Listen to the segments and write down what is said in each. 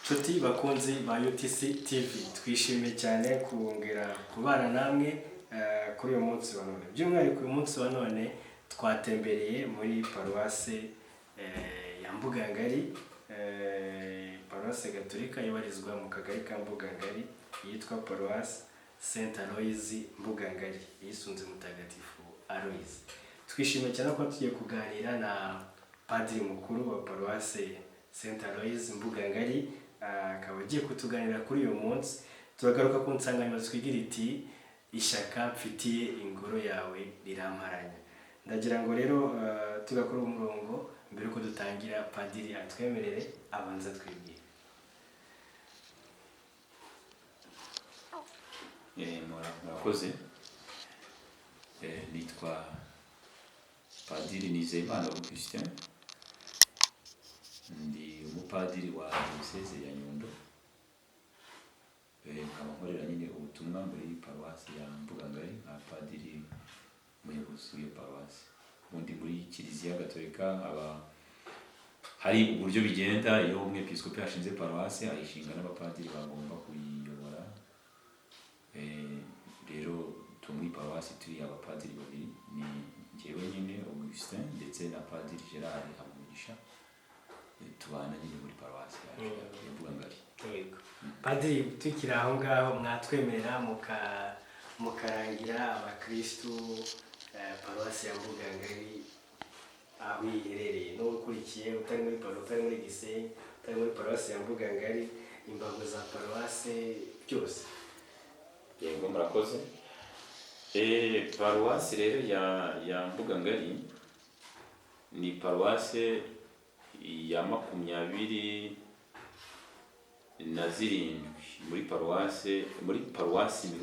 Nshuti bakunzi ba UTC TV, twishimiye cyane kongera kubana namwe kuri uyu munsi wa none. By'umwihariko uyu munsi wa none twatembereye muri paruwase ya Mbugangari, paruwase gatolika ibarizwa mu kagari ka Mbugangari, yitwa Paruwase Saint Aloys Mbugangari, yisunze Mutagatifu Aloys. Twishimiye cyane ko tugiye kuganira na padiri mukuru wa Paruwase Saint Aloys Mbugangari, akaba agiye kutuganira kuri uyu munsi. Turagaruka ku nsanganyamatsiko igira iti: "Ishyaka mfitiye ingoro yawe riramparanya." Ndagira ngo rero tugakora umurongo. Mbere yuko dutangira, padiri atwemerere abanza twibwire. Murakoze. Nitwa Padiri Nizeyimana Augustin, ndi umupadiri wa Diyoseze ya Nyundo. Nkaba nkorera nyine ubutumwa muri paruwasi ya Mbugangari nka padiri umuyobozi w'iyo paruwasi. Ubundi muri Kiliziya Gatolika haba hari uburyo bigenda: iyo umwepiskopi ashinze paruwasi, ayishinga n'abapadiri bagomba kuyiyobora. Rero turi muri paruwasi turi abapadiri babiri, ni njyewe nyine Augustin ndetse na Padiri Gerard Habumugisha. Tubana nyine muri paruwasi yacu ya Mbugangari. Yego. Padiri, tukiri aho ngaho, mwatwemerera mukarangira abakirisitu paruwasi ya Mbugangari aho iherereye, n'ukurikiye utari muri paruwasi, utari muri Gisenyi, utari muri paruwasi ya Mbugangari, imbago za paruwase byose? Yego, murakoze. Paruwasi rero ya Mbugangari ni paruwase ya 27 muri paruwasi 30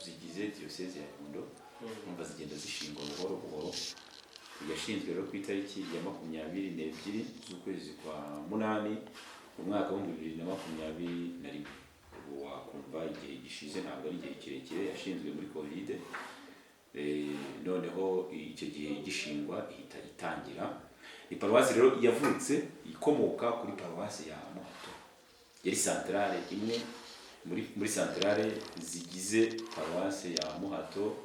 zigize Diyoseze ya Nyundo. Urumva zigenda zishingwa buhoro buhoro. Yashinzwe rero ku itariki ya 22 z'ukwezi kwa munani mu mwaka w'2021. Ubu wakumva igihe gishize, ntabwo ari igihe kirekire. Yashinzwe muri Covid. Noneho icyo gihe gishingwa ihita itangira. Ni paruwasi rero yavutse ikomoka kuri paruwasi ya Muhato, yari santarare imwe muri santarare zigize paruwasi ya Muhato.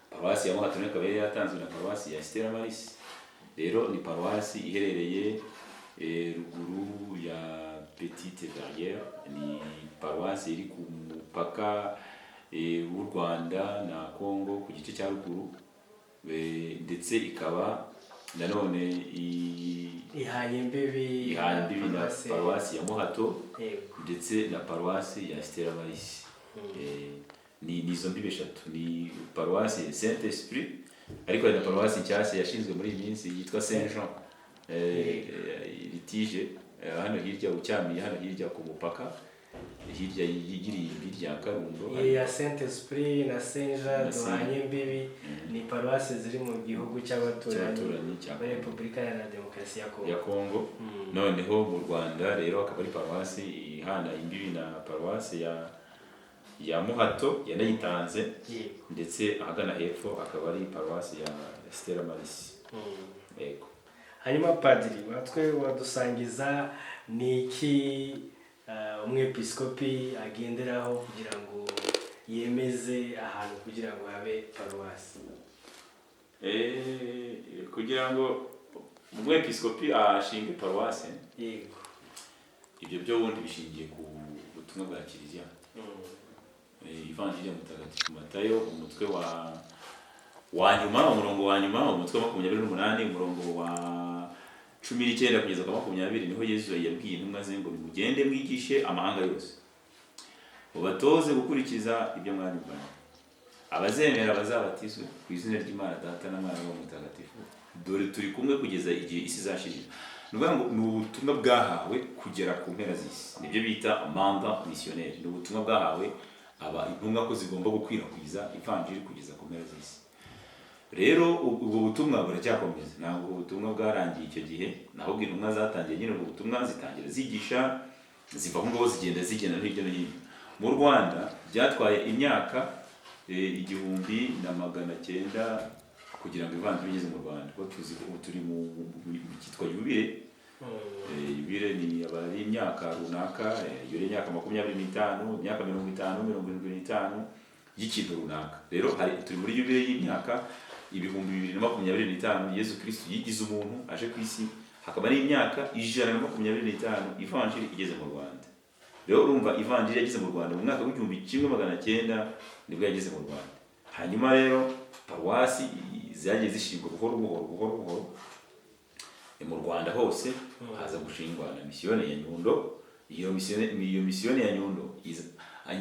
Paruwasi ya Muhato nayo ikaba yari yatanzwe na paruwasi ya Stella Maris. Rero ni paruwasi iherereye ruguru ya Petite Barrière. Ni paruwasi iri ku mupaka w'u Rwanda na Congo ku gice cya ruguru, ndetse ikaba nanone ihanye imbibi ihana imbibi na paruwasi paruwasi ya Muhato ndetse na paruwasi ya Stella Maris. Ni izo mbibi eshatu. Ni paruwasi ya Saint Esprit, ariko hari na paruwasi nshyashya yashinzwe muri iyi minsi yitwa Saint Jean Litije, hano hirya ucyamiye, hano hirya ku mupaka, hirya y'irimbi rya Karundo. Iyi ya Saint Esprit na Saint Jean Na Saint- duhanye imbibi ni paruwasi ziri mu gihugu cy'abaturanyi cy'abaturanyi cya muri Repubulika Iharanira Demokarasi ya Kongo. Ya Kongo. Noneho mu Rwanda rero akaba ari paruwasi ihana imbibi na paruwasi ya Muhato yanayitanze, ndetse ahagana hepfo akaba ari paruwasi ya Stella Maris. Yego. Hanyuma padiri, watwe wadusangiza ni iki umwepiskopi agenderaho kugira ngo yemeze ahantu kugira ngo habe paruwasi? Kugira ngo umwepiskopi ashinge paruwasi, ibyo byo bundi bishingiye ku butumwa bwa Kiliziya. Ivanjiri ya Mutagatifu Matayo, umutwe wa nyuma, umurongo wa nyuma, umutwe wa 28, umurongo wa 19 kugeza ku 20, niho Yezu yabwiye intumwa ze ngo: "Nimugende mwigishe amahanga yose, mubatoze gukurikiza ibyo mwanyumvanye. Abazemera bazabatizwe ku izina ry'Imana Data na Mwana wa Mutagatifu. Dore turi kumwe kugeza igihe isi izashirira." Ni ukuvuga ngo ni ubutumwa bwahawe kugera ku mpera z'isi, nibyo bita mandat missionnaire. Ni ubutumwa bwahawe aba intumwa ko zigomba gukwirakwiza ivanjiri kugeza ku mpera z'isi. Rero ubwo butumwa buracyakomeza, ntabwo ubwo butumwa bwarangiye icyo gihe. Ahubwo intumwa zatangiye nyine ubwo butumwa, zitangira zigisha, ziva aho ngaho zigenda zigenda hirya no hino. Mu Rwanda byatwaye imyaka 1900 kugira ngo ivanjiri igeze mu Rwanda, kuko tuzi ko ubu turi mu cyitwa yubile. Yubile ni aba ari imyaka runaka, iyo ari imyaka 25, imyaka 50, 75 y'ikintu runaka. Rero hari turi muri yubile y'imyaka 2025 Yezu Kristu yigize umuntu aje ku isi, hakaba n'imyaka 125 ivanjiri igeze mu Rwanda. Rero urumva ivanjiri yageze mu Rwanda mu mwaka w'1900 nibwo yageze mu Rwanda. Hanyuma rero paruwasi zagiye zishingwa buhoro buhoro buhoro buhoro mu Rwanda hose, haza gushingwa na misiyoni ya Nyundo. Iyo misiyoni ya Nyundo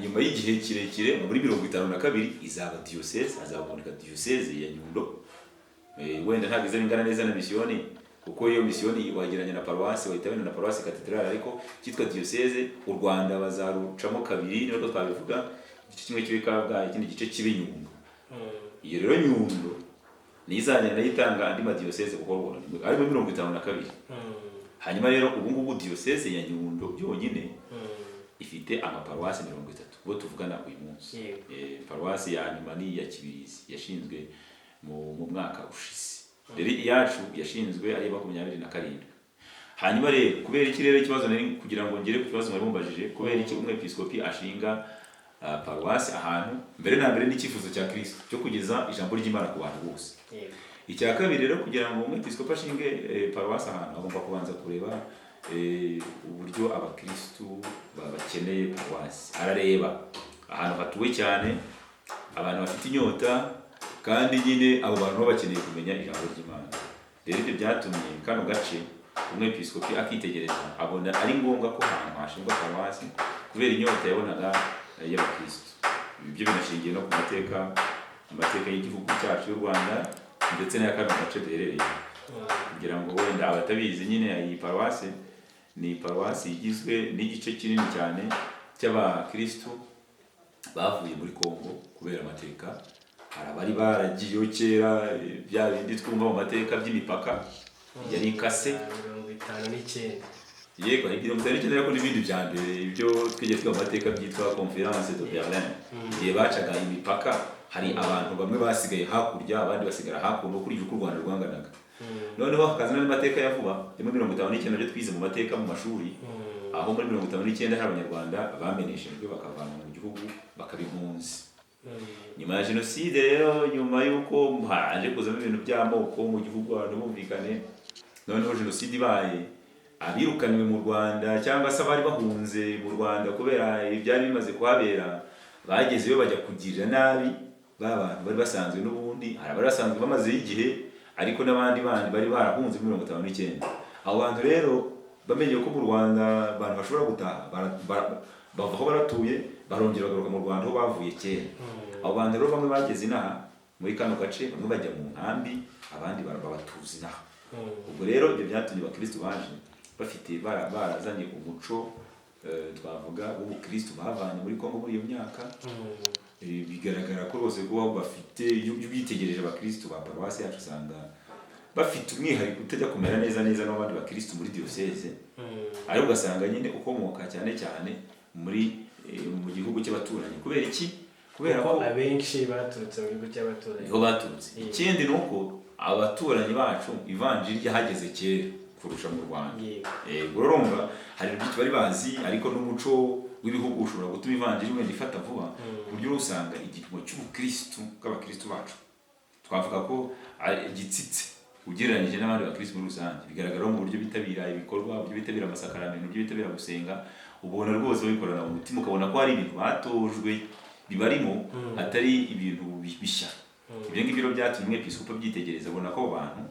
nyuma y'igihe kirekire muri 52 izaba diyoseze, hazaboneka diyoseze ya Nyundo. Wenda ntabwo izaba ingana neza na misiyoni, kuko iyo misiyoni wagereranya na paruwasi, wahita wenda na paruwasi katedrali, ariko cyitwa diyoseze u Rwanda bazarucamo kabiri, niko twabivuga, igice kimwe kibe Kabgayi, ikindi gice kibe Nyundo. Iyo rero Nyundo niyo izagenda nayo itanga andi madiyoseze buhoro buhoro, arimo 52. Hanyuma rero ubu ngubu diyoseze ya Nyundo yonyine ifite amaparuwasi 30 ubwo tuvugana uyu munsi. Paruwasi ya nyuma ni iya Kibirizi yashinzwe mu mwaka ushize. Rero iyacu yashinzwe ari 27. Hanyuma rero kubera iki rero ikibazo nari kugira ngo ngere ku kibazo mwari mumbajije, kubera iki umwepiskopi ashinga paruwasi ahantu? Mbere na mbere n'icyifuzo cya Kristo cyo kugeza ijambo ry'Imana ku bantu bose. Icya kabiri rero, kugira ngo umwepiskopi ashinge paruwasi ahantu, agomba kubanza kureba uburyo abakristu bakeneye paruwasi. Arareba ahantu hatuwe cyane, abantu bafite inyota, kandi nyine abo bantu baba bakeneye kumenya ijambo ry'Imana. Rero ibyo byatumye kano gace umwepiskopi akitegereza, abona ari ngombwa ko ahantu hashingwa paruwasi kubera inyota yabonaga y'abakristu. Ibyo binashingiye no ku amateka y'igihugu cyacu y'u Rwanda ndetse n'aya kano gace duherereye. Kugira ngo wenda abatabizi nyine, iyi paruwasi ni paruwasi igizwe n'igice kinini cyane cy'abakristu bavuye muri Kongo kubera amateka. Hari abari baragiyeyo kera, bya bindi twumva mu mateka by'imipaka yari ikase. 59. Yego, hari 59, ariko n'ibindi bya mbere, ibyo twigeze twiga mu mateka byitwa Conférence de Berlin, igihe bacaga imipaka hari abantu bamwe basigaye hakurya, abandi basigara hakuno, ukurikije uko u Rwanda rwanganaga. Noneho hakaza n'andi mateka ya vuba yo muri 59, byo twize mu mateka mu mashuri, aho muri 59 hari abanyarwanda bameneshejwe bakavanwa mu gihugu bakaba impunzi. Nyuma ya jenoside rero, nyuma y'uko haje kuzamo ibintu by'amoko mu gihugu, abantu bumvikane, noneho jenoside ibaye, abirukanywe mu Rwanda cyangwa se abari bahunze mu Rwanda kubera ibyari bimaze kuhabera, bagezeyo bajya kugirira nabi ba bantu bari basanzwe n'ubundi. Hari abari basanzwe bamazeyo igihe, ariko n'abandi bandi bari barahunze muri 59. Abo bantu rero bamenye ko mu Rwanda abantu bashobora gutaha, bava aho baratuye barongera bagaruka mu Rwanda aho bavuye kera. Abo bantu rero bamwe bageze inaha muri kano gace, bamwe bajya mu nkambi, abandi babatuza inaha. Ubwo rero ibyo byatumye abakristu baje bafite barazanye umuco, twavuga w'ubukristu bavanye muri Kongo muri iyo myaka. Bigaragara ko rwose kuba bafite, iyo ubitegereje abakristu ba paruwasi yacu usanga bafite umwihariko utajya kumera neza neza n'abandi bakristu muri diyoseze, ariko ugasanga nyine ukomoka cyane cyane muri mu gihugu cy'abaturanyi. Kubera iki? Kubera ko abenshi baturutse mu gihugu cy'abaturanyi, niho baturutse. Ikindi ni uko abaturanyi bacu ivanjiri ryahageze kera kurusha mu Rwanda. Yego, urumva hari byinshi bari bazi, ariko n'umuco w'ibihugu ushobora gutuma ivanjiri wenda ifata vuba, ku buryo usanga igipimo cy'ubukristu bw'abakristu bacu twavuga ko ari gitsitse ugereranyije n'abandi bakristu muri rusange. Bigaragara mu buryo bitabira ibikorwa, uburyo bitabira amasakaramentu, uburyo bitabira gusenga, ubona rwose babikorana umutima, ukabona ko hari ibintu batojwe bibarimo, atari ibintu bishya. Ibyo ngibyo rero byatumye umwepiskopi abyitegereza, abona ko abo bantu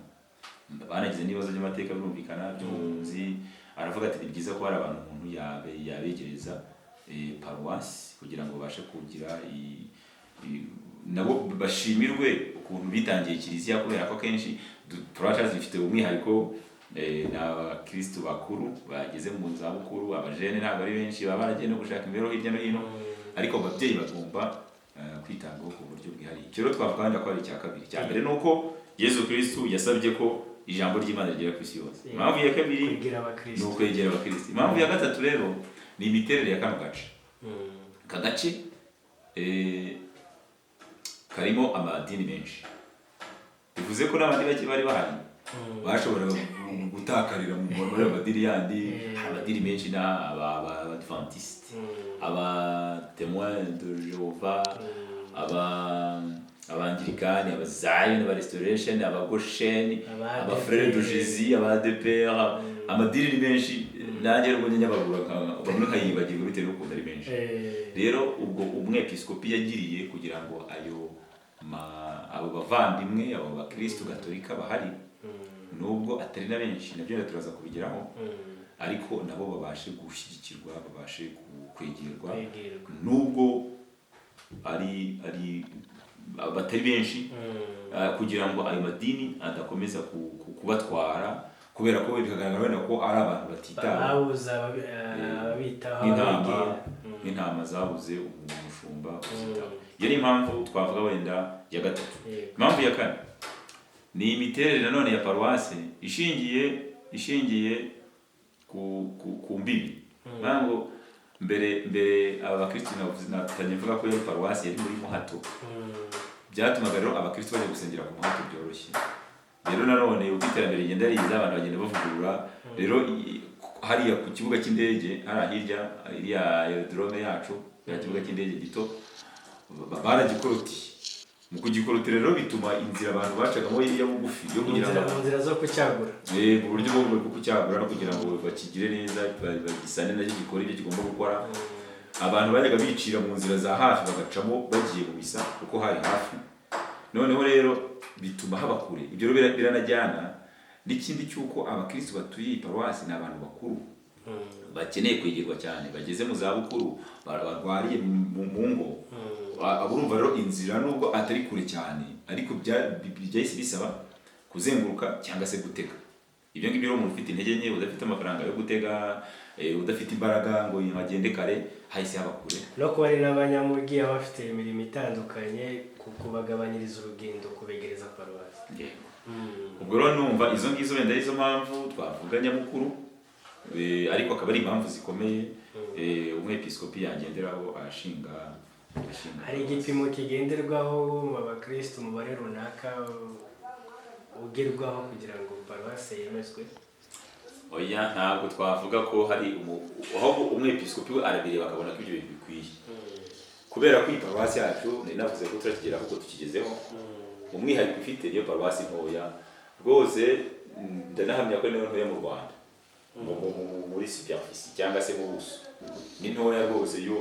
banagize n'ibibazo by'amateka, birumvikana, by'ubuhunzi. Aravuga ati ni byiza ko hari abantu umuntu yabegereza paruwasi kugira ngo babashe kugira nabo bashimirwe ukuntu bitangiye kiliziya, kubera ko akenshi paruwasi zifite umwihariko, ni abakristu bakuru bageze mu zabukuru, abajene ntabwo ari benshi, baba baragiye no gushaka imibereho hirya no hino, ariko ababyeyi bagomba kwitabwaho ku buryo bwihariye. Icyo rero twavuga wenda ko ari icya kabiri. Icya mbere ni uko Yezu Kristu yasabye ko ijambo ry'Imana rigera ku isi yose. Impamvu ya kabiri ni ukwegera abakristu. Impamvu ya gatatu rero ni imiterere ya kano gace. Aka gace karimo amadini menshi, bivuze ko n'abandi bake bari bahari Bashoboraga gutakarira muri ayo madini yandi. Hari amadini menshi, na aba Adventiste, aba Témoin de Jéhovah, aba Anglikani, aba Zion, aba Restoration, aba Goshen, Aba aba Frère de ADPR. Jésus, aba ADPR. Amadini ni menshi, nanjye rwo nyabagura bamwe nkayibagirwa bitewe n'ukuntu ari menshi. Rero ubwo umwepiskopi yagiriye kugira ngo ayo abo bavandimwe, abo bakristu gatolika bahari, nubwo atari na benshi, nabyo rero turaza kubigeraho, ariko nabo babashe gushyigikirwa, babashe kwegerwa, Kwegerwa. nubwo ari batari benshi, kugira ngo ayo madini adakomeza kubatwara, kubera ko bikagaragara wenda ko ari abantu batitawe Babuze ababitaho, nk'intama ababegera. Nk'intama zabuze umushumba uzitaho. Iyo ni impamvu twavuga wenda ya gatatu. Impamvu ya kane ni imiterere nanone ya paruwase ishingiye ku mbibi. Ntabwo mbere aba bakristu natangiye mvuga ko yari paruwasi yari muri Muhato. Byatumaga rero abakristu bajya gusengera ku Muhato byoroshye. Rero nanone uko iterambere rigenda riza, abantu bagenda bavugurura. Rero hariya ku kibuga cy'indege, hariya hirya iriya aerodrome yacu, ya kibuga cy'indege gito, baragikorotiye. Mu kugikorotira rero bituma inzira abantu bacagamo ya bugufi yo Mu kugira nzira ngo mu nzira zo kucyagura. Mu buryo bwo kucyagura no kugira ngo bakigire neza, bagisane nacyo gikora ibyo kigomba gukora, abantu bajyaga bicira mu nzira za hafi bagacamo bagiye mu misa kuko hari hafi. Noneho rero bituma haba kure. Ibyo rero biranajyana n'ikindi cy'uko abakristu batuye iyi paruwasi ni abantu bakuru bakeneye kwegerwa cyane, bageze mu zabukuru, barwariye mu ngo. Urumva rero inzira nubwo atari kure cyane, ariko byahise bisaba kuzenguruka cyangwa se gutega. Ibyo ngibyo rero umuntu ufite intege nke, udafite amafaranga yo gutega, udafite imbaraga ngo agende kare, hahise haba kure. No kuba ari n'abanyamujyi baba bafite imirimo itandukanye, kubagabanyiriza urugendo, kubegereza paruwasi. Yego. Ubwo rero numva izo ngizo wenda arizo mpamvu twavuga nyamukuru, ariko akaba ari impamvu zikomeye umwepiskopi yagenderaho ashinga. Hari igipimo kigenderwaho mu bakristo, umubare runaka ugerwaho kugira ngo paruwasi yemezwe? Oya, ntabwo twavuga ko hari ahubwo umwepiskopi we arabireba akabona ko ibyo bintu bikwiye, kubera ko iyi paruwasi yacu, nari navuze ko turakigera ahubwo tukigezeho, umwihariko ifite niyo paruwasi ntoya rwose. Ndanahamya ko niyo ntoya mu Rwanda muri superficie cyangwa se mu buso, ni ntoya rwose. Yo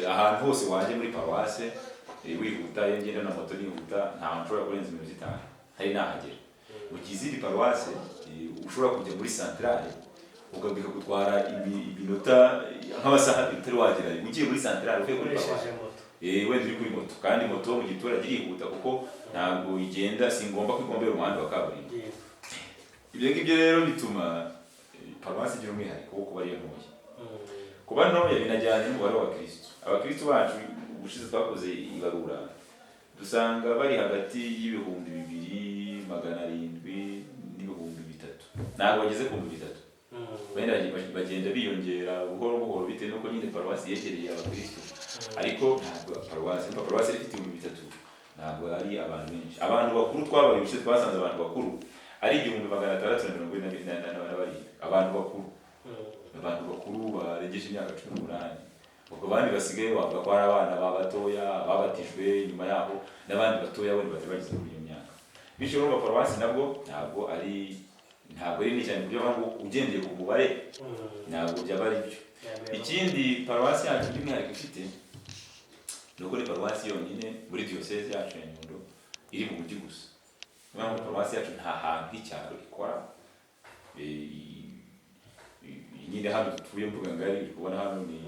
ahantu hose wajya muri paruwase, wihuta, iyo ngenda na moto nihuta, nta hantu ushobora kurenza iminota 5 hari nahagera. Mu gihe izindi paruwase ushobora kujya muri centrale bikagutwara iminota nk'amasaha 2 utari wagerayo, ugiye muri centrale uvuye kuri paruwase. Ukoresheje moto. Wenda uri kuri moto, kandi moto mu giturage irihuta kuko ntabwo igenda, si ngombwa ko igombera umuhanda wa kaburimbo. Ibyo ngibyo rero bituma paruwasi igira umwihariko wo kuba ariyo ntoya. Kuba ntoya binajyanye n'umubare w'abakristu. Abakristu bacu, ubushize twakoze ibarura dusanga bari hagati y'2700 n'3000, ntabwo bageze ku 3000. Wenda bagenda biyongera buhoro buhoro bitewe n'uko nyine paruwasi yegereye abakristu, ariko ntabwo paruwasi ifite 3000, ntabwo ari abantu benshi. Abantu bakuru twabaye ubushize, twasanze abantu bakuru ari 1647, abantu bakuru barengeje imyaka 18. Ubwo abandi basigaye bavuga ko ari abana ba batoya babatijwe nyuma yaho n'abandi batoya wenda batari bageze kuri iyo myaka. Bityo urumva paruwasi nabwo ntabwo ari nini cyane ku buryo bavuga ngo ugendeye ku mubare ntabwo byaba ari byo. Ikindi paruwasi yacu by'umwihariko ifite ni uko ni paruwasi yonyine muri diyoseze yacu ya Nyundo iri mu mujyi gusa. Niyo mpamvu paruwasi yacu nta hantu h'icyaro ikora. Nyine hano dutuye Mbuga Ngari, uri kubona hano ni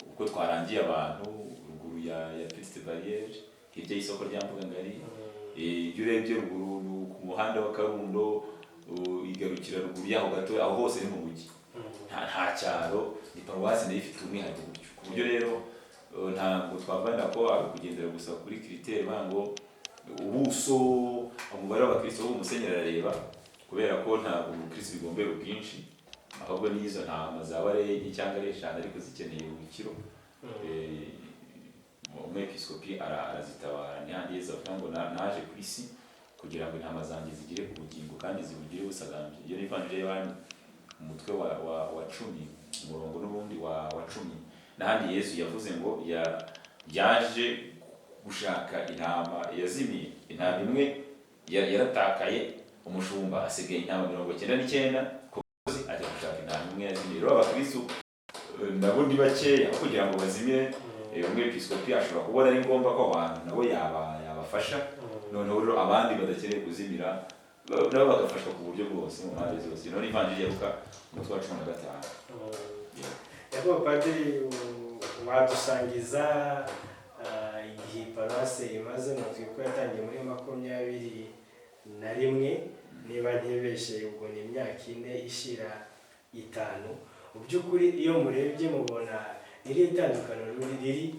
uko twarangiye abantu ruguru ya petite barrière, hirya y'isoko rya Mbuga Ngari. Iyo urebye ruguru ni ku muhanda wa Karundo, igarukira ruguru yaho gato, aho hose ni mu mujyi, nta cyaro. Ni paruwasi nayo ifite umwihariko gutyo, ku buryo rero ntabwo twavanira ko ari ukugendera gusa kuri critère bavuga ngo ubuso, umubare w'abakristo. Wo umusenyeri arareba, kubera ko ntabwo umukristo bigombera ubwinshi, ahubwo n'izo ntama zaba ari enye cyangwa ari eshanu ariko zikeneye ubukiro, umwepiskopi arazitabara. Ni handi Yezu avuga ngo naje ku isi. Kugira ngo intama zanjye zigire ubugingo kandi zibugire busagambye. Iyo ni Ivanjiri ya Yohani, umutwe wa 10, umurongo n'ubundi wa 10. N'ahandi Yesu yavuze ngo yaje gushaka intama yazimiye. Intama imwe yaratakaye, umushumba asigaye intama 99 ku musozi, ajya gushaka intama imwe yazimiye. Rero abakristu nabo ni bakeya, aho kugira ngo bazimire, umwepiskopi ashobora kubona ari ngombwa ko abantu nabo yabafasha. Noneho rero abandi badakeneye kuzimira nabo bagafashwa ku buryo bwose, mu mpande zose. Noneho Ivanjiri ya Luka, umutwe wa 15. Nyakubahwa Padiri, wadusangiza igihe paruwase imaze? Mutwe ko yatangiye muri 21, niba ntibeshe, ubwo ni imyaka 4 ishira 5. Mu by'ukuri iyo murebye mubona iri tandukaniro riri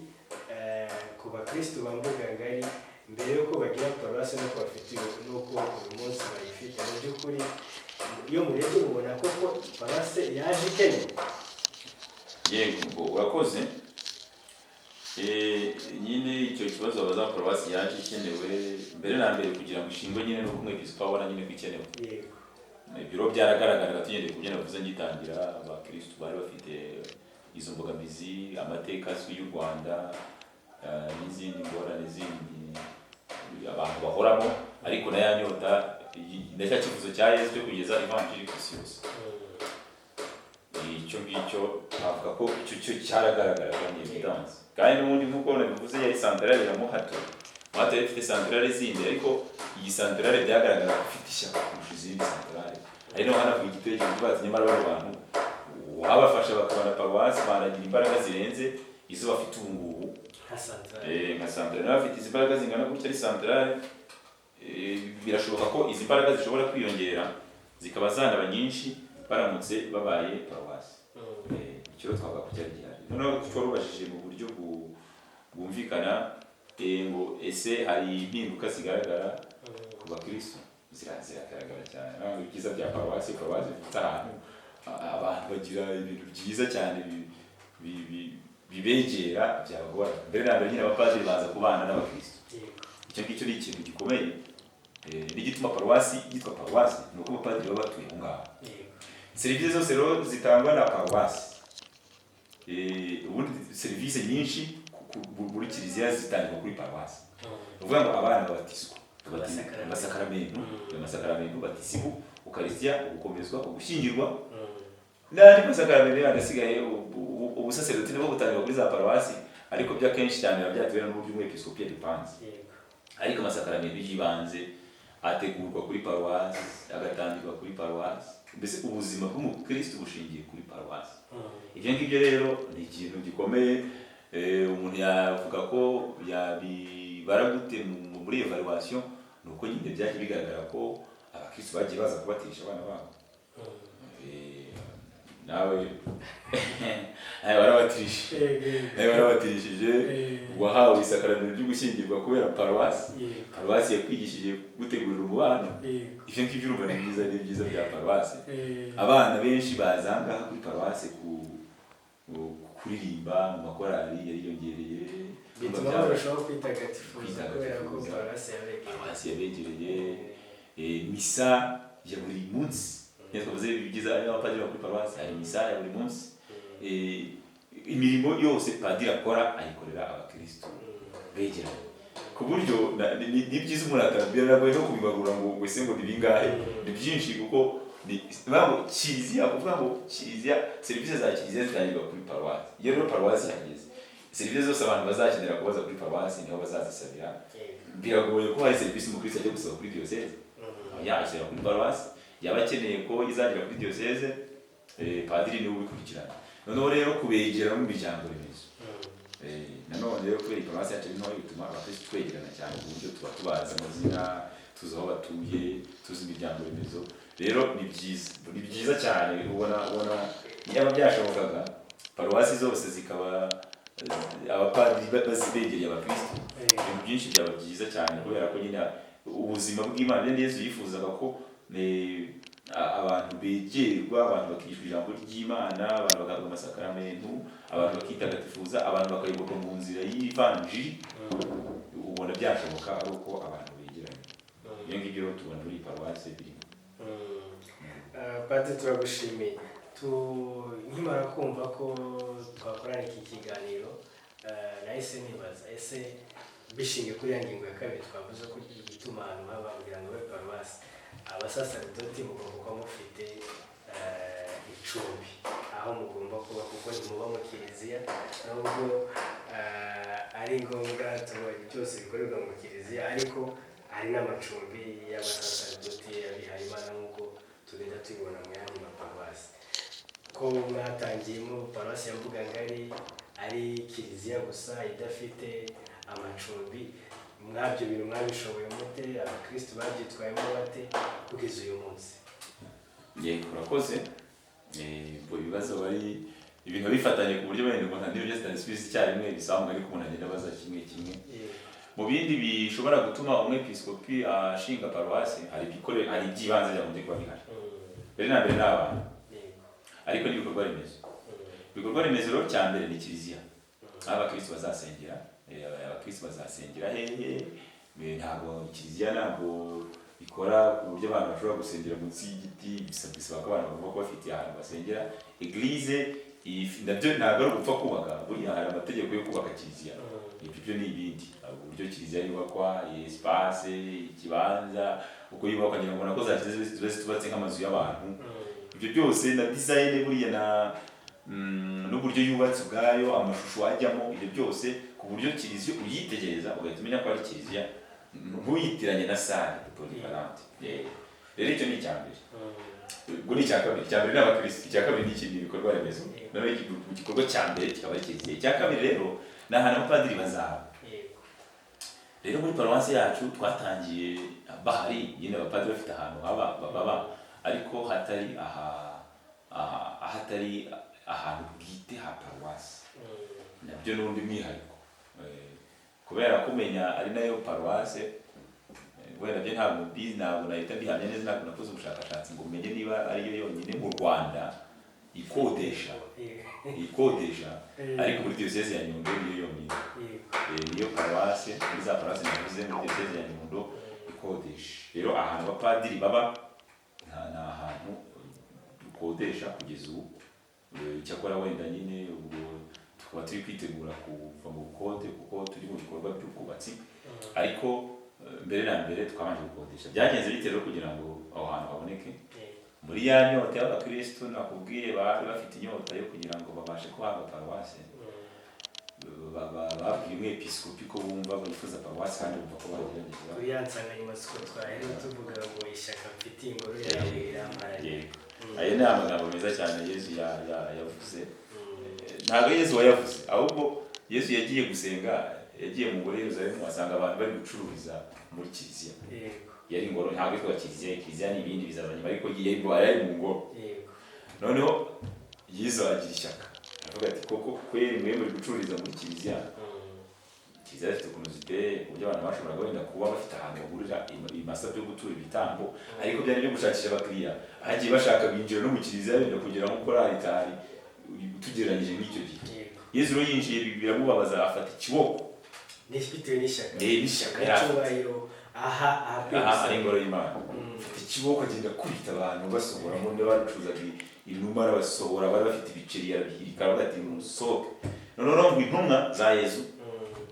ku bakristu ba Mbugangari mbere y'uko bagira paruwase n'uko bafite n'uko uyu munsi bayifite? Mu by'ukuri iyo murebye mubona koko paruwase yaje ikenewe? Yego, ubwo urakoze. Nyine icyo kibazo baza, paruwasi yaje ikenewe, mbere na mbere kugira ngo ishingwe nyine nuko umwepiskopi abona nyine ko ikenewe. Ibiro byaragaragaraga, tugendeye ku byo navuze ngitangira, abakristu bari bafite izo mbogamizi, amateka azwi y'u Rwanda, n'izindi ngorane zindi abantu bahoramo, ariko na ya nyota na cya cyifuzo cya Yesu cyo kugeza ivanjiri ku isi yose. Icyo ngicyo navuga ko icyo cyo cyaragaragaraga, ni evidence. Kandi n'ubundi nk'uko nabivuze, yari santarare ya Muhato. Muhato yari ifite santarare zindi, ariko iyi santarare byagaragara ko ifite ishyaka kurusha izindi santarare. Ari naho hanavuga igitekerezo kivuga ati nyamara bano bantu wabafasha bakabona paruwasi, banagira imbaraga zirenze izo bafite ubu ngubu. Nka santarare. Nka santarare nawe bafite izi mbaraga zingana gutya ari santarare, birashoboka ko izi mbaraga zishobora kwiyongera zikaba zanaba nyinshi baramutse babaye paruwasi. Icyo rero twavuga ko cyari gihari. Noneho twarubajije mu buryo bwumvikana, ngo ese hari impinduka zigaragara ku bakristo? Ziragaragara cyane. Naho ibyiza bya paruwasi, paruwasi ifite ahantu abantu bagira ibintu byiza cyane bibegera byabagora. Mbere na mbere nyine abapadiri baza kubana n'abakristo. Icyo ngicyo ni ikintu gikomeye. N'igituma paruwasi yitwa paruwasi ni uko abapadiri baba batuye aho ngaho. Serivisi zose rero zitangwa na paruwasi, ubundi serivisi nyinshi muri kiliziya zitangirwa kuri paruwasi. Ni ukuvuga ngo abana babatizwa, Amasakaramentu. Amasakaramentu, amasakaramentu, batisimu, ukarisitiya, ugukomezwa, ugushyingirwa n'andi masakaramentu yandi asigaye. Ubusaserdoti nabwo butangirwa kuri za paruwasi, ariko by'akenshi cyane biba byatewe n'uburyo umwepiskopi yabipanze. Ariko amasakaramentu y'ibanze ategurwa kuri paruwasi, agatangirwa kuri paruwasi. Mbese ubuzima bw'umukristo bushingiye kuri paruwasi. Ibyo ngibyo rero ni ikintu gikomeye. Umuntu yavuga ko yabibara gute muri evaluation? Ni uko nyine byagiye bigaragara ko abakristo bagiye baza kubatisha abana babo. Nawe warabatishije, nawe warabatirishije, wahawe isakaramentu ryo gushyingirwa kubera paruwasi. Paruwasi yakwigishije gutegurira umubano. Ibyo ngibyo urumva ni byiza, ni byiza bya paruwasi. Abana benshi baza aha ngaha kuri paruwasi kuririmba mu makorali yariyongereye. Bituma barushaho kwitagatifuza kubera ko Kwitagatifuza. paruwasi yabegereye. Paruwasi yabegereye. Misa ya buri munsi, niyo twavuze ibyiza abapadiri kuri paruwasi, hari misa ya buri munsi. Imirimo yose padiri akora ayikorera abakristo begeranye, ku buryo ni byiza. Umuntu biragoye no kubibagura ngo ese ngo ni bingahe? Ni byinshi, kuko ni kuvuga ngo kiliziya, kuvuga ngo kiliziya, serivisi za kiliziya zitangirwa kuri paruwasi. Iyo rero paruwasi yageze, serivisi zose abantu bazakenera kubaza kuri paruwasi niho bazazisabira. Biragoye ko hari serivisi umukristo ajya gusaba kuri diyoseze. Yashyira kuri paruwasi, yaba akeneye ko izagera kuri diyoseze, padiri niwe ubikurikirana. Noneho rero kubegera no mu miryango remezo. Nanone rero kubera paruwasi yacu ari ntoya, bituma abakristo twegerana cyane, ku buryo tuba tubazi amazina, tuzi aho batuye, tuzi imiryango remezo. Rero ni byiza, ni byiza cyane. Ubona niba byashobokaga paruwasi zose zikaba abapadiri begereye abakristo, ibintu byinshi byaba byiza cyane, kubera ko nyine ubuzima bw'Imana, bene Yesu yifuzaga ko abantu begerwa, abantu bakigishwa ijambo ry'Imana, abantu bagahabwa amasakaramentu, abantu bakitagatifuza, abantu bakayoborwa mu nzira y'ivanjiri. Ubona byashoboka ari uko abantu begeranye. Ibyo ngibyo rero tubona muri paruwasi birimo. Padiri, turagushimiye. Nkimara kumva ko twakorana iki kiganiro, nahise nibaza: ese bishingiye kuri ya ngingo ya kabiri twavuze ko igituma ahantu haba kugira ngo babe paruwasi, abasaseredoti mugomba kuba mufite icumbi aho mugomba kuba, kuko ntimuba mu kiliziya, nubwo ari ngombwa tubonye byose bikorerwa mu kiliziya, ariko hari n'amacumbi y'abasaseredoti, abihayimana, nk'uko tugenda tubibona mu yandi maparuwasi, ko mwatangiyemo paruwasi ya Mbugangari ari kiliziya gusa idafite amacumbi? Mwabyo bintu mwabishoboye mute? Abakristu babyitwayemo bate kugeza uyu munsi? Yego, urakoze. Ubwo ibibazo bari ibintu bifatanye ku buryo wenda umuntu ntabyo byose atabisubiza icyarimwe, bisaba ariko umuntu agenda abaza kimwe kimwe. Mu bindi bishobora gutuma umwepiskopi ashinga paruwasi, hari iby'ibanze byagombye kuba bihari. Mbere na mbere ni abantu, ariko n'ibikorwa remezo. Ibikorwa remezo rero, cya mbere ni kiliziya, aho abakristo bazasengera. Abakristo bazasengera hehe? Ntabwo kiliziya ntabwo ikora ku buryo abantu bashobora gusengera munsi y'igiti. Bisaba ko abantu bagomba kuba bafite ahantu basengera. Église nabyo ntabwo ari ugupfa kubaka, buriya hari amategeko yo kubaka kiliziya. Ibyo byo ni ibindi, uburyo kiliziya yubakwa, espace, ikibanza, uko yubakwa, ngira ngo ubona ko za kiliziya ziba zitubatse nk'amazu y'abantu. Ibyo byose na design buriya na n'uburyo yubatse ubwayo, amashusho ajyamo, ibyo byose ku buryo kiliziya uyitegereza ugahita umenya ko ari kiliziya, ntuyitiranye na salle polyvalente. Rero icyo ni icya mbere. Ubwo ni icya kabiri. Icya mbere ni abakirisitu, icya kabiri ni ikindi, ibikorwa remezo. Noneho igikorwa cya mbere kikaba ari kiliziya. Icya kabiri rero ni ahantu abapadiri bazaba. Rero muri paruwasi yacu twatangiye bahari nyine, abapadiri bafite ahantu haba baba, ariko hatari aha ahatari ahantu bwite ha paruwasi. Nabyo n'undi mwihariko. Kubera kumenya ari nayo paruwase, wenda byo ntabwo mbizi, ntabwo nahita mbihamya neza, ntabwo nakoze ubushakashatsi ngo umenye niba ariyo yonyine mu Rwanda ikodesha ikodesha, ariko muri diyoseze ya Nyundo niyo yonyine. Niyo paruwase muri za paruwase navuze muri diyoseze ya Nyundo ikodesha. Rero ahantu abapadiri baba nta hantu dukodesha kugeza ubu. Icyakora wenda nyine ubwo tukaba turi kwitegura kuva mu bukode kuko turi mu bikorwa by'ubwubatsi, ariko mbere na mbere twabanje gukodesha. Byagenze bite rero kugira ngo aho hantu haboneke? Muri ya nyota y'abakristo nakubwiye, bari bafite inyota yo kugira ngo babashe kuhabwa paruwase, babwiye umwepiskopi ko bumva bifuza paruwasi kandi bumva ko bagerageza. Kuri ya nsanganyamatsiko twahera tuvuga ngo ishyaka mfitiye ingoro yawe iramparanye. Yego, ayo ni amagambo meza cyane Yesu yavuze. Ntabwo Yesu wayavuze, ahubwo Yesu yagiye gusenga, yagiye mu ngoro Yerusalemu, asanga abantu bari gucururiza muri kiliziya. Yari ingoro, ntabwo yitwa kiliziya, kiliziya ni ibindi bizaza nyuma, ariko yari mu ngoro. Noneho Yesu agira ishyaka, aravuga ati: "Koko kweri mwe muri gucururiza muri kiliziya?" Kiliziya zifite ukuntu ziteye ku buryo abantu bashoboraga wenda kuba bafite ahantu bagurira ibimasa byo gutura ibitambo, ariko byari byo gushakisha abakiriya. Bagiye bashaka binjira no mu kiliziya, wenda kugera nko kuri alitari, tugereranyije n'icyo gihe. Yesu rero yinjiye, biramubabaza, afata ikiboko. Bitewe n'ishyaka. N'ishyaka yari afite. N'icyubahiro aha ahakwiye Aha ari gusenga. ingoro y'Imana. Afata ikiboko, agenda akubita abantu basohoramo, n'abacuruzaga inuma arabasohora, bari bafite ibiceri arabihirika, aravuga ati: "Musohoke." Noneho ngo intumwa za Yesu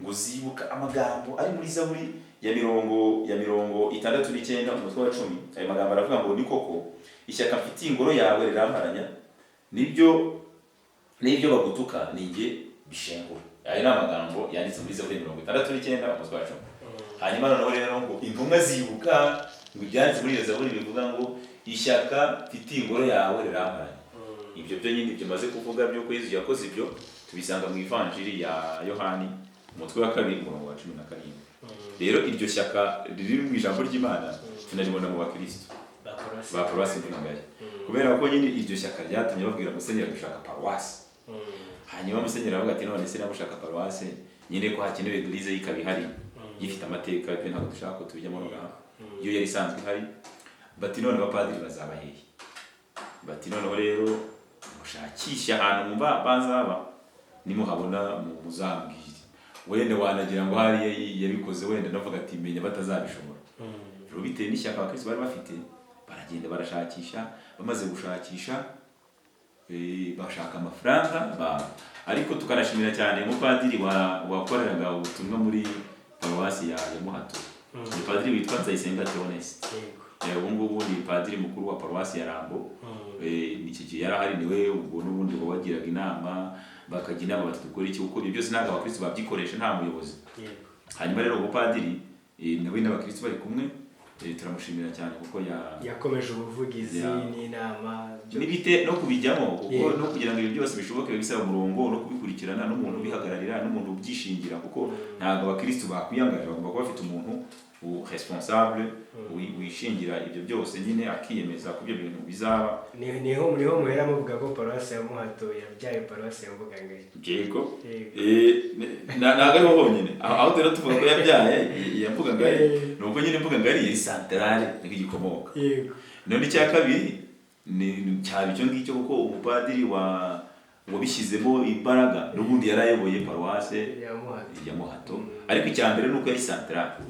ngo zibuka amagambo ari muri Zaburi ya 69, umutwe wa 10. Ayo magambo aravuga ngo: "Ni koko ishyaka mfitiye ingoro yawe riramparanya, nibyo n'ibyo bagutuka ni njye bishengura." Ayo ni amagambo yanditse muri Zaburi 69, umutwe wa 10. Hanyuma noneho rero ngo intumwa zibuka ngo ibyanditse muri iyo zaburi bivuga ngo: "Ishyaka mfitiye ingoro yawe riramparanya." Ibyo byo nyine, ibyo maze kuvuga by'uko Yesu yakoze ibyo, tubisanga mu Ivanjiri ya Yohani, umutwe wa 2, umurongo wa 17. Rero iryo shyaka riri mu ijambo ry'Imana tunaribona mu bakristo Ba paruwasi. ba paruwasi Mbugangari, kubera ko nyine iryo shyaka ryatumye babwira musenyeri: "Dushaka paruwasi." Hanyuma musenyeri aravuga ati: "None se namushaka paruwasi nyine ko hakenewe église, ikaba ihari, ifite amateka?" Ibyo ntabwo dushaka ko tubijyamo nonaha. Iyo yari isanzwe ihari. Bati: "None abapadiri bazaba hehe?" Bati: "Noneho rero mushakishe ahantu mwumva bazaba, nimuhabona muzambwire." Wenda wanagira ngo hariya yabikoze wenda navuga ati: "Menya batazabishobora." Rero bitewe n'ishyaka abakristo bari bafite, baragenda barashakisha. Bamaze gushakisha, bashaka amafaranga ariko tukanashimira cyane umupadiri wakoreraga ubutumwa muri paruwasi ya Muhato, ni padiri witwa Nzayisenga Theoneste. Ubu ngubu ni padiri mukuru wa paruwasi ya Rambo. Iki gihe yari ahari, niwe ubwo n'ubundi wabagiraga inama, bakajya inama bati dukora iki, kuko ibyo byose ntabwo abakristo babyikoresha nta muyobozi. Hanyuma rero umupadiri, nawe n'abakristo bari kumwe, turamushimira cyane kuko yakomeje ubuvugizi n'inama n'ibite no kubijyamo, kuko no kugira ngo ibyo byose bishoboke biba bisaba umurongo no kubikurikirana n'umuntu ubihagararira n'umuntu ubyishingira, kuko ntabwo abakristo bakwiyangaje, bagomba kuba bafite umuntu responsable wishingira ibyo byose nyine, akiyemeza ko ibyo bintu bizaba. Niho muhera muvuga ko paruwasi ya Muhato yabyaye paruwasi ya Mbugangari. Yego. Ntabwo ariho honyine aho rero tuvuga ko yabyaye iya Mbugangari, ni uko nyine Mbugangari yari santarare niko igikomoka. None icya kabiri ni cyaba icyo ngicyo, kuko umupadiri wabishyizemo imbaraga n'ubundi yari ayoboye paruwase ya Muhato. Ya Muhato. Ariko icya mbere ni uko yari santarare.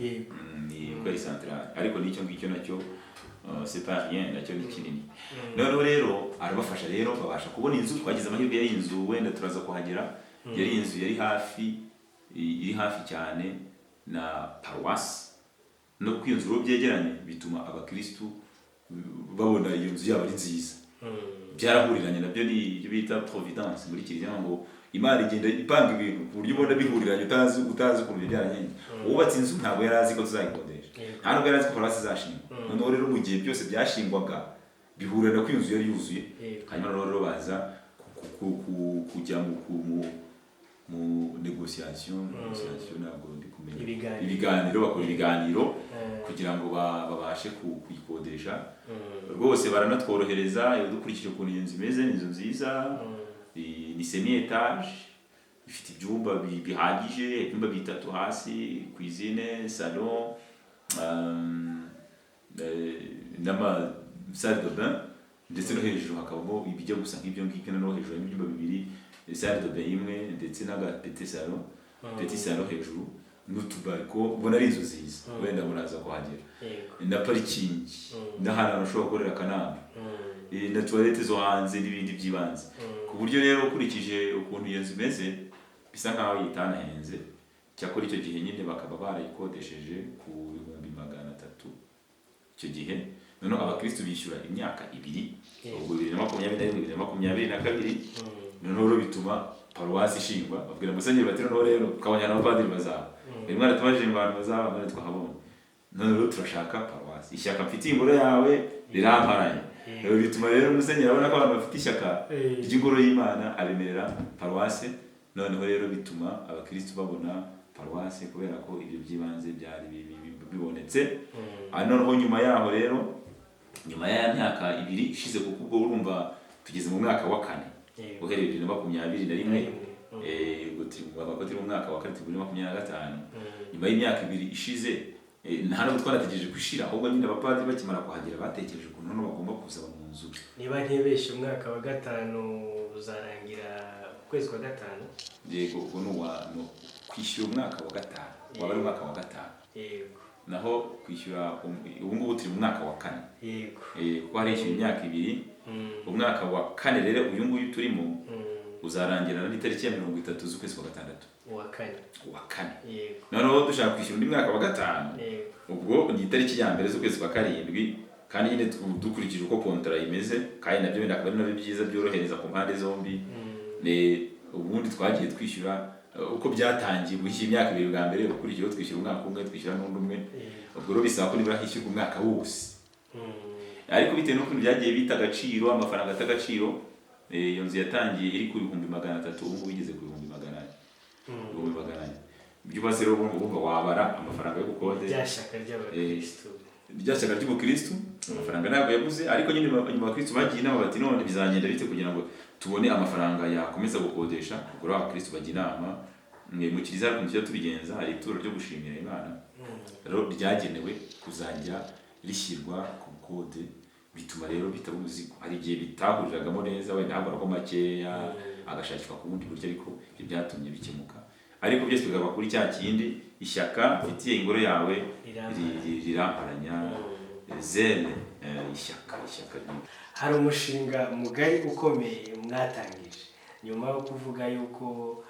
Ni uko yari santarare, ariko n'icyo ngicyo nacyo, c'est pas rien, nacyo ni kinini. Noneho rero arabafasha, rero babasha kubona inzu. Twagize amahirwe yari inzu, wenda turaza kuhagera, yari inzu yari hafi, iri hafi cyane na paruwasi, no kuko iyo nzu rero byegeranye bituma abakristu babona iyo nzu yabo ari nziza. Byarahuriranye nabyo, ni ibyo bita providence muri kiliziya, ngo Imana igenda ipanga ibintu ku buryo ubona bihuriranye utazi ukuntu ibyo byaragenze. Uwubatse inzu ntabwo yari azi ko tuzayikodesha, nta nubwo yari azi ko paruwasi izashingwa. Noneho rero mu gihe byose byashingwaga bihurira ko iyo nzu yari yuzuye. Hanyuma rero baza kujya mu négociation, ntabwo ndi kumenya. Ibiganiro. Ibiganiro, bakora ibiganiro kugira ngo babashe kuyikodesha. Rwose baranatworohereza. Iyo dukurikije ukuntu iyo nzu imeze, ni inzu nziza, ni semi étage, ifite ibyumba bihagije, ibyumba bitatu hasi, cuisine, salon, n'ama salle de bain, ndetse no hejuru hakabamo ibijya gusa nk'ibyo ngibyo. Noneho hejuru harimo ibyumba bibiri, salle de bain imwe, ndetse n'aga petit salon hejuru n'utubariko. Ubona ari inzu nziza, wenda muraza kuhagera. Na parikingi, n'ahantu ushobora gukorera akanama, na toilette zo hanze n'ibindi by'ibanze, ku buryo rero ukurikije ukuntu iyo nzu imeze bisa nkaho yitanahenze. Cyakora icyo gihe nyine bakaba barayikodesheje ku 300,000 icyo gihe. Noneho abakristu bishyura imyaka 2, ubwo 2021, 2022. Noneho rero bituma paruwasi ishingwa, babwira musenyeri bati noneho rero tukabonye n'abapadiri bazaba, bari mwaratubajije ngo abantu bazaba, none twahabonye, none rero turashaka paruwasi, ishyaka mfitiye ingoro yawe riramparanye. Rero bituma rero musenyeri abona ko abantu bafite ishyaka ry'ingoro y'Imana, abemerera paruwasi. Noneho rero bituma abakristu babona paruwasi kubera ko ibyo by'ibanze byari bibonetse. Noneho nyuma yaho rero, nyuma ya myaka 2 ishize, kuko ubwo urumva tugeze mu mwaka wa kane, uhereye 2021, ubwo turi mu mwaka wa kane, turi muri 25. Nyuma y'imyaka 2 ishize, nta nubwo twanategereje gushira, ahubwo nyine abapadiri bakimara kuhagera batekereje ukuntu noneho bagomba kuzaba mu nzu. Niba ntibeshye, umwaka wa gatanu uzarangira ukwezi kwa gatanu. Yego, ubwo ni uwa no kwishyura umwaka wa gatanu, waba ari umwaka wa gatanu. Naho kwishyura ubu ngubu turi mu mwaka wa kane. Kuko harishyura imyaka 2. Umwaka wa kane rero uyu nguyu turimo uzarangira n'itariki ya 30 z'ukwezi kwa gatandatu. Uwa kane. Uwa kane. Noneho dushaka kwishyura undi mwaka wa gatanu, ubwo ni itariki ya 1 z'ukwezi kwa karindwi. Kandi nyine dukurikije uko kontara imeze, kandi nabyo wenda akaba ari nabyo byiza byorohereza ku mpande zombi. Ubundi twagiye twishyura, uko byatangiye gushyira imyaka 2 bwa mbere, ukurikiyeho twishyura umwaka umwe, twishyura n'undi umwe. Ubwo rero bisaba ko nibura hishyurwa umwaka wose. Ariko bitewe n'ukuntu byagiye bita agaciro, amafaranga ata agaciro, iyo nzu yatangiye iri ku 300,000, ubu ngubu igeze ku 400,000. 400,000. Ibyo ubaze rero urumva wabara amafaranga yo gukode. Rya shyaka ry'abakristu. Rya shyaka ry'ubukristu, amafaranga ntabwo yabuze. Ariko nyine nyuma abakristu bagiye inama bati none bizagenda bite kugira ngo tubone amafaranga yakomeza gukodesha? Ubwo rero abakristu bajya inama. Mwe mu kiliziya ukuntu tujya tubigenza, hari ituro ryo gushimira Imana rero ryagenewe kuzajya rishyirwa ku bukode, bituma rero bitaba umuzigo. Hari igihe bitahuriragamo neza, wenda habura ko makeya agashakishwa ku bundi buryo, ariko ibyo byatumye bikemuka. Ariko byose bigaba kuri cya kindi, ishyaka mfitiye ingoro yawe Riramparanya. riramparanya. Zèle, ishyaka, ishyaka Hari umushinga mugari ukomeye mwatangije nyuma yo kuvuga yuko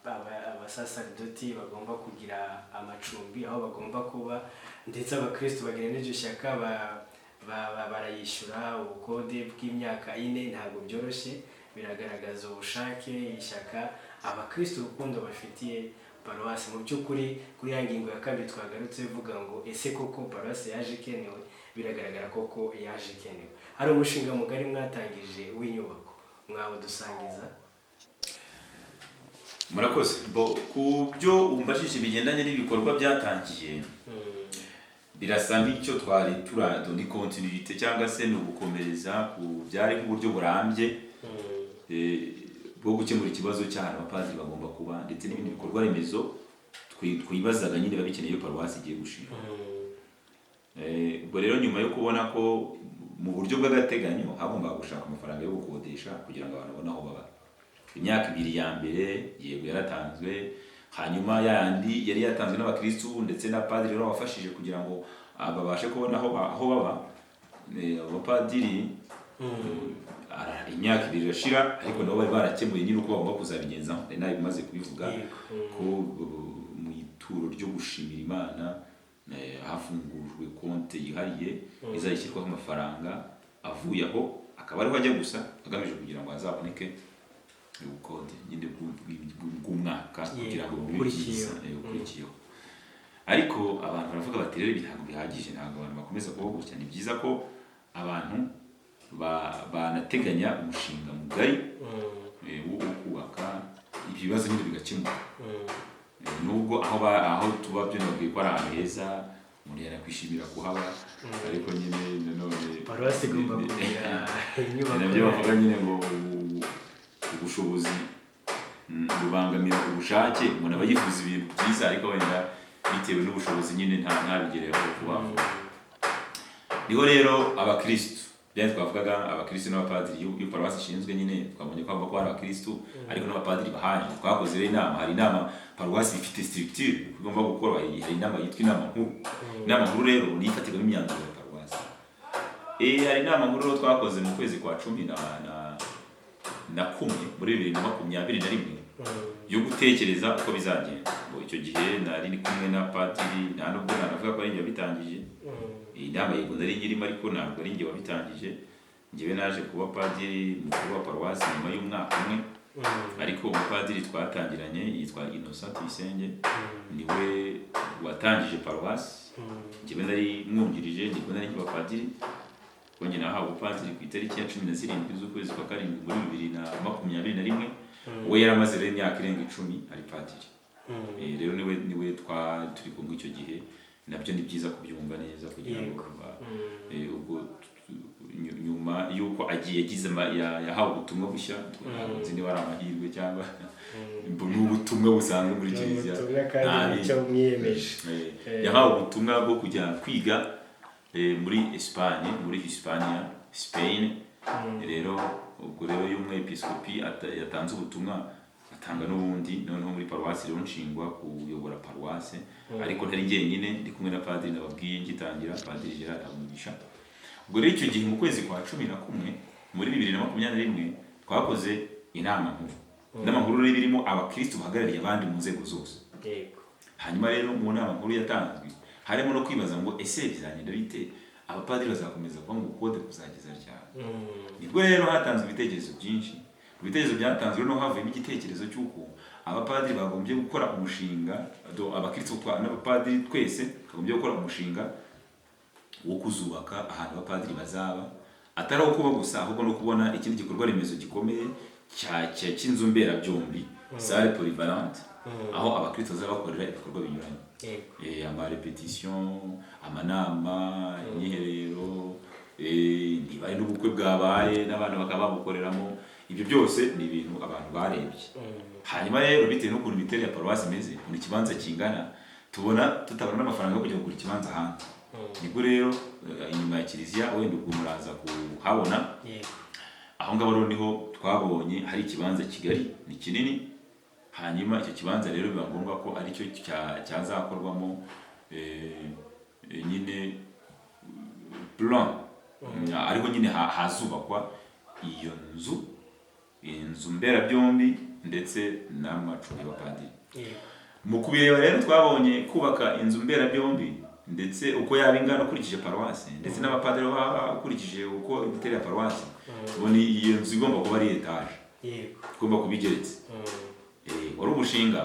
abasaserdoti bagomba kugira amacumbi aho bagomba kuba, ndetse abakristo bagira n'iryo shyaka, barayishyura ubukode bw'imyaka 4. Ntabwo byoroshye, biragaragaza ubushake, ishyaka abakristo, urukundo bafitiye paruwasi. Mu by'ukuri, kuri ya ngingo ya kabiri twagarutse ivuga ngo ese koko paruwasi yaje ikenewe, biragaragara koko yaje ikenewe. Hari umushinga mugari mwatangije w'inyubako, mwawudusangiza? Murakoze. Bo, ku byo umbajije bigendanye n'ibikorwa byatangiye, birasa nk'icyo twari turado, ni continuité cyangwa se ni ugukomereza ku byari nk'uburyo burambye bwo gukemura ikibazo cy'ahantu abapadiri bagomba kuba, ndetse n'ibindi bikorwa remezo twibazaga nyine biba bikeneye iyo paruwasi igiye gushinga. Ubwo rero nyuma yo kubona ko mu buryo bw'agateganyo hagombaga gushaka amafaranga yo gukodesha kugira ngo abantu babone aho baba, imyaka 2 ya mbere yego yaratanzwe, hanyuma yandi yari yatanzwe n'abakristu ndetse na padiri rero wabafashije kugira ngo babashe kubona aho baba. Abapadiri, imyaka 2 irashira, ariko nabo bari barakemuye nyine uko bagomba kuzabigenza. Nari nabimaze kubivuga ko mu ituro ryo gushimira Imana hafungujwe konte yihariye izashyirwaho amafaranga avuye aho, akaba ariho ajya gusa, agamije kugira ngo hazaboneke ubukode nyine bw'umwaka kugira ngo bibe Ukurikiyeho. byiza, ukurikiyeho. Ariko abantu baravuga bati rero ibi ntabwo bihagije, ntabwo abantu bakomeza kubaho gutya, ni byiza ko abantu banateganya umushinga mugari wo kubaka, ibyo bibazo nyine bigakemuka. Nubwo aho tuba byo nabwiye ko ari ahantu heza, umuntu yanakwishimira kuhaba, ariko nyine nanone Paruwasi igomba kugira inyubako nabyo bavuga nyine ngo ubushobozi bubangamira ubushake. Umuntu aba yifuza ibintu byiza, ariko wenda bitewe n'ubushobozi nyine ntabigereho vuba vuba. Niho rero abakristu, byari twavugaga abakristu n'abapadiri, iyo paruwasi ishinzwe nyine twabonye ko hagomba kuba hari abakristu ariko n'abapadiri bahaje. Twakoze rero inama, hari inama, paruwasi ifite structure igomba gukora, hari inama yitwa inama nkuru. Inama nkuru rero niyo ifatirwamo imyanzuro ya paruwasi. Hari inama nkuru rero twakoze mu kwezi kwa 11 muri 2021 yo gutekereza uko bizagenda. Ngo icyo gihe nari ndi kumwe na padiri, nta nubwo nanavuga ko ari njye wabitangije. Iyi nama yego nari nyirimo, ariko ntabwo ari njye wabitangije. Njyewe naje kuba padiri mukuru wa paruwasi nyuma y'umwaka umwe, ariko umupadiri twatangiranye yitwa Innocent Tuyisenge, niwe watangije paruwasi. Njyewe nari mwungirije, nibwo nari nkiba padiri, kuko njye nahawe ubupadiri ku itariki ya 17 z'ukwezi kwa karindwi muri 2021. We yaramaze rero imyaka irenga 10 ari padiri. Rero niwe twa turi kumwe icyo gihe. Nabyo ni byiza kubyumva neza kugira ngo ubwo nyuma y'uko agiye yagize yahawe ubutumwa bushya, ntabwo nzi niba ari amahirwe cyangwa ni ubutumwa busanzwe muri kiliziya. Ubutumwa kandi Nta nicyo bindi. mwiyemeje. Yahawe ubutumwa bwo kujya kwiga muri Espagne, muri Hispania, Spain. Rero ubwo rero iyo umwepiskopi yatanze ubutumwa, atanga n'ubundi. Noneho muri paruwasi rero nshingwa kuyobora paruwasi, ariko ntari njyenyine, ndi kumwe na padiri nababwiye ngitangira, Padiri Gerard Habumugisha. Ubwo rero icyo gihe mu kwezi kwa 11 muri 2021 twakoze inama nkuru. Inama nkuru rero irimo abakristu bahagarariye abandi mu nzego zose. Hanyuma rero mu nama nkuru yatanzwe harimo no kwibaza ngo ese bizagenda bite, abapadiri bazakomeza kuba mu bukode kuzageza ryari? Nibwo rero hatanzwe ibitekerezo byinshi. Mu bitekerezo byatanzwe rero havuyemo igitekerezo cy'uko abapadiri bagombye gukora umushinga, abakristo n'abapadiri twese twagombye gukora umushinga wo kuzubaka ahantu abapadiri bazaba, atari aho kuba gusa, ahubwo no kubona ikindi gikorwa remezo gikomeye cy'inzu mberabyombi, salle polyvalente, aho abakristo bazaba bakorera ibikorwa binyuranye. Ama répétition, amanama, imyiherero, niba ari n'ubukwe bwabaye n'abantu bakaba babukoreramo. Ibyo byose ni ibintu abantu barebye. Hanyuma rero bitewe n'ukuntu imiterere ya paruwasi imeze, ukuntu ikibanza kingana, tubona tutabona n'amafaranga yo kujya kugura ikibanza ahandi. Nibwo rero inyuma ya kiliziya, wenda ubwo muraza kuhabona, aho ngaho rero niho twabonye hari ikibanza kigari, ni kinini. Hanyuma icyo kibanza rero biba ngombwa ko aricyo cyazakorwamo nyine plan, ariho nyine hazubakwa iyo nzu, inzu mberabyombi ndetse n'amacumbi y'abapadiri. Mu kubireba rero twabonye kubaka inzu mberabyombi, ndetse uko yaba ingana ukurikije paruwasi ndetse n'abapadiri baba ukurikije uko imiterere ya paruwasi, tubona iyo nzu igomba kuba ari etaje, igomba kuba igeretse. Wari umushinga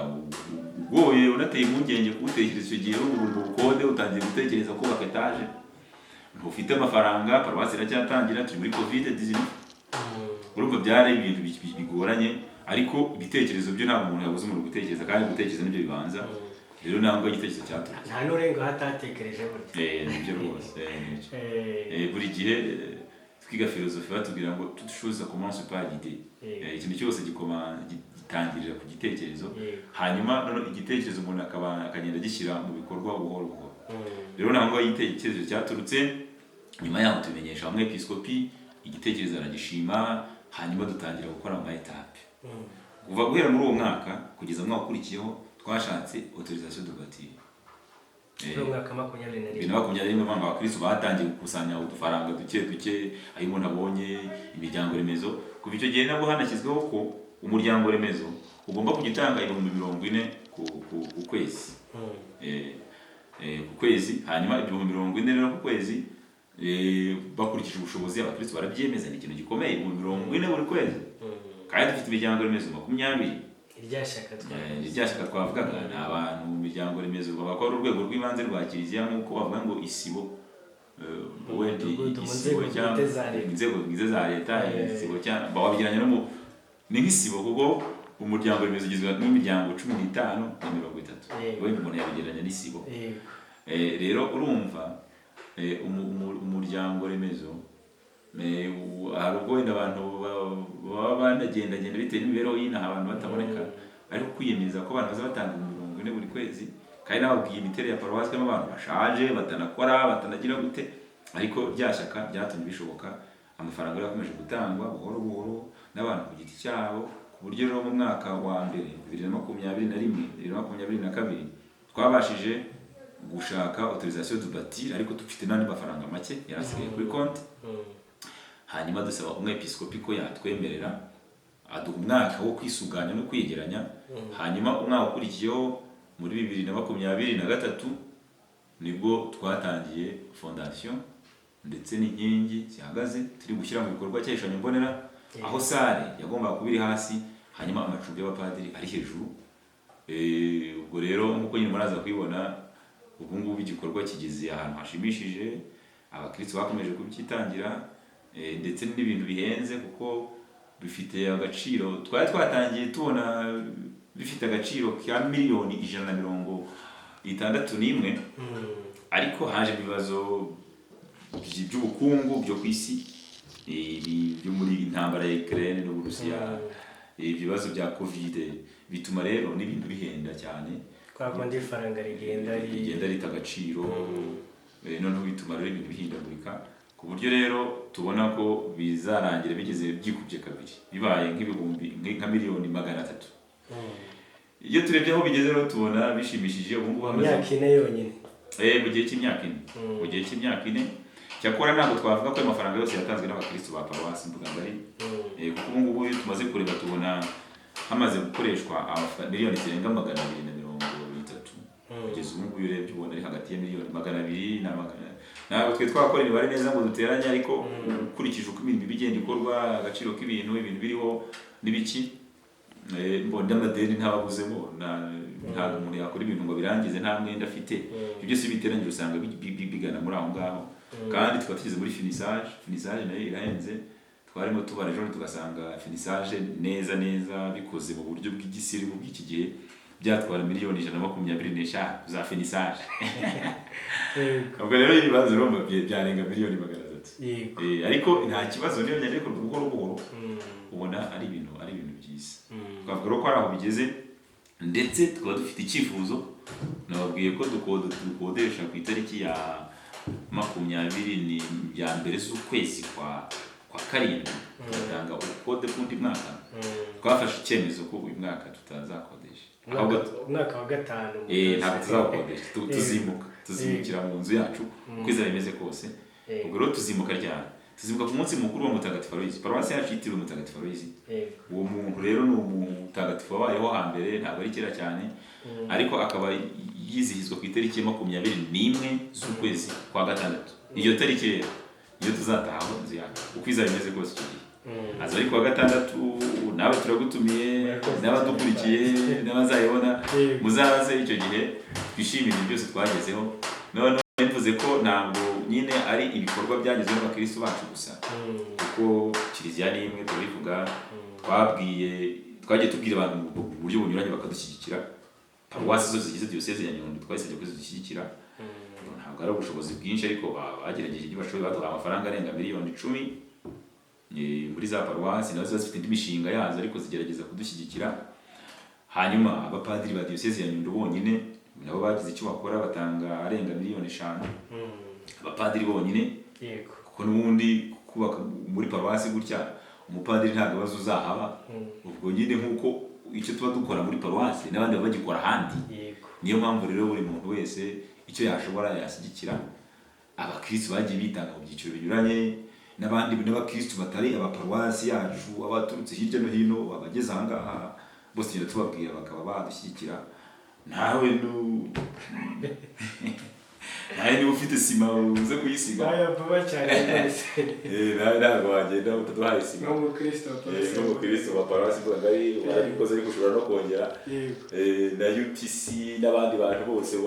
ugoye, unateye impungenge kuwutekereza icyo gihe. Ubu mu bukode utangiye gutekereza kubaka etaje, ntufite amafaranga, paruwasi iracyatangira, turi muri COVID 19. Urumva byari ibintu bigoranye, ariko ibitekerezo byo ntabwo umuntu yabuze umuntu gutekereza, kandi gutekereza nibyo bibanza. Rero ntabwo igitekerezo cyaturutse. Nta n'urenga aho atatekereje burya. Nibyo rwose, nibyo. Buri gihe twiga philosophie batubwira ngo toute chose commence par l'idée. Ikintu cyose gitangirira ku gitekerezo, hanyuma noneho igitekerezo umuntu akaba akagenda agishyira mu bikorwa buhoro buhoro. Rero ntabwo igitekerezo cyaturutse. Nyuma yaho tubimenyesha umwepiskopi, igitekerezo aragishima, hanyuma dutangira gukora ama étapes. Kuva guhera muri uwo mwaka kugeza mu mwaka ukurikiyeho twashatse autorisation de bâtir. Muri uwo mwaka 21. 2021, bavanga abakristo batangiye gukusanya udufaranga duke duke ayo umuntu abonye, imiryango remezo. Kuva icyo gihe nabwo hanashyizweho ko umuryango remezo ugomba kujya utanga 40,000 ku kwezi. Ku kwezi. Hanyuma 40,000 rero ku kwezi, bakurikije ubushobozi, abakristo barabyemeza. Ni ikintu gikomeye, 40,000 buri kwezi, kandi dufite imiryango remezo 20. Irya shyaka twavuze. Rya shyaka twavugaga ni abantu mu miryango remezo bavuga ko ari urwego rw'ibanze rwa kiliziya, nk'uko bavuga ngo isibo, Mu wenda mudugudu, mu isibo nzego cyangwa bwite za leta. inzego bwite za leta. Isibo cyangwa wabigereranya no mu ni nk'isibo, kuko umuryango remezo ugizwe n'imiryango 15 na 30. Wenda umuntu yabigereranya n'isibo. Rero urumva umuryango remezo, hari ubwo wenda abantu baba banagendagenda bitewe n'imibereho y'inaha, abantu bataboneka, ariko kwiyemeza ko abantu baza batanga 40,000 buri kwezi, kandi nababwiye imiterere ya paruwasi irimo abantu bashaje, batanakora, batanagira gute, ariko rya shyaka ryatumye bishoboka. Amafaranga rero yakomeje gutangwa buhoro buhoro n'abantu ku giti cyabo, ku buryo rero mu mwaka wa mbere, 2021, 2022, twabashije gushaka autorisation de bâtir, ariko dufite n'andi mafaranga make yari asigaye kuri konti. Hanyuma dusaba umwepiskopi ko yatwemerera, aduha umwaka wo kwisuganya no kwegeranya. Hanyuma umwaka ukurikiyeho, muri 2023, nibwo twatangiye fondation ndetse n'inkingi zihagaze, turi gushyira mu bikorwa cy'igishushanyo mbonera, aho salle yagombaga kuba iri hasi, hanyuma amacumbi y'abapadiri ari hejuru. Ubwo rero nk'uko nyine muraza kubibona, ubu ngubu igikorwa kigeze ahantu hashimishije. Abakristo bakomeje kubyitangira, ndetse n'ibintu bihenze kuko bifite agaciro. Twari twatangiye tubona bifite agaciro ka miliyoni 161, ariko haje ibibazo by'ubukungu byo ku isi, ibi byo muri intambara ya Ukraine n'Uburusiya, ibibazo bya COVID, bituma rero n'ibintu bihenda cyane. Kwa kundi ifaranga rigenda rigenda rita agaciro. Noneho bituma rero ibintu bihindagurika, ku buryo rero tubona ko bizarangira bigeze byikubye kabiri, bibaye nk'ibihumbi nka miliyoni 300. Iyo turebye aho bigeze rero tubona bishimishije ubu ngubu hamaze Imyaka 4 yonyine. Mu gihe cy'imyaka 4, mu gihe cy'imyaka 4. Cyakora ntabwo twavuga ko ayo mafaranga yose yatanzwe n'abakristo ba paruwasi Mbugangari, kuko ubu ngubu iyo tumaze kureba tubona hamaze gukoreshwa miliyoni zirenga 230. Kugeza ubu ngubu iyo urebye ubona ari hagati ya miliyoni 200 na magana. Ntabwo twe twakora imibare neza ngo duteranye, ariko ukurikije uko imirimo iba igenda ikorwa, agaciro k'ibintu, ibintu biriho n'ibiki, mbona n'amadeni ntababuzemo, ntabwo umuntu yakora ibintu ngo birangize nta mwenda afite. Ibyo byose iyo biteranyije usanga bigana muri aho ngaho. Kandi tukaba tugeze muri finissage. Finissage nayo irahenze. Twarimo tubara ejo tugasanga finissage neza neza bikoze mu buryo bw'igisirimu bw'iki gihe byatwara miliyoni 125 za finissage. Ubwo rero ibibazo urumva byarenga miliyoni 300. Ariko nta kibazo, niyo byajya bikorwa buhoro buhoro, ubona ari ibintu byiza. Twavuga rero ko ari aho bigeze, ndetse tukaba dufite icyifuzo. Nababwiye ko dukodesha ku itariki ya 21 z'ukwezi kwa kwa karindwi tugatanga ubukode bw'undi mwaka. Twafashe icyemezo ko uyu mwaka tutazakodesha, ahubwo Umwaka wa gatanu. Ntabwo tuzakodesha, tuzimuka, tuzimukira mu nzu yacu uko izaba imeze kose. Ubwo rero tuzimuka ryari? Tuzimuka ku munsi mukuru wa Mutagatifu Aloyizi. Paruwasi yacu yitiriwe Mutagatifu Aloyizi. Uwo muntu rero ni umutagatifu wabayeho hambere, ntabwo ari kera cyane, ariko akaba yizihizwa ku itariki ya 21 z'ukwezi kwa gatandatu. Iyo tariki rero niyo tuzatahaho inzu yacu uko izaba imeze kose icyo gihe. Aza ari kuwa gatandatu, nawe turagutumiye, Murakoze. n'abadukurikiye n'abazayibona, muzaze icyo gihe twishimire ibintu byose twagezeho. Noneho mvuze ko ntabwo nyine ari ibikorwa byagezweho n'abakristo bacu gusa, kuko kiliziya ni imwe, turabivuga. Twabwiye, twagiye tubwira abantu mu buryo bunyuranye bakadushyigikira. Paruwasi zose zigize diyoseze ya Nyundo twasabye ko zidushyigikira. Ntabwo ari ubushobozi bwinshi, ariko bagerageje ibyo bashoboye, baduha amafaranga arenga miliyoni 10 muri za paruwasi. Nazo ziba zifite indi mishinga yazo, ariko zigerageza kudushyigikira. Hanyuma abapadiri ba diyoseze ya Nyundo bonyine nabo bagize icyo bakora, batanga arenga miliyoni 5, abapadiri bonyine, kuko n'ubundi kubaka muri paruwasi gutya umupadiri ntabwo abaza uzahaba. Ubwo nyine nk'uko icyo tuba dukora muri paruwasi n'abandi baba bagikora ahandi. Niyo mpamvu rero buri muntu wese icyo yashobora yashyigikira. Abakristu bagiye bitanga mu byiciro binyuranye, n'abandi n'abakristu batari abaparuwasi yacu, abaturutse hirya no hino, abageze aha ngaha bose tugenda tubabwira bakaba badushyigikira. Nawe niba ufite sima uze kuyisiga. Aya vuba cyane rwose. Nawe ntabwo wagenda utaduhaye sima. Nk'umukristo wa paruwasi. N'umukristo wa paruwasi Mbugangari warabikoze, ariko ushobora no kongera. Na UTC n'abandi bantu bose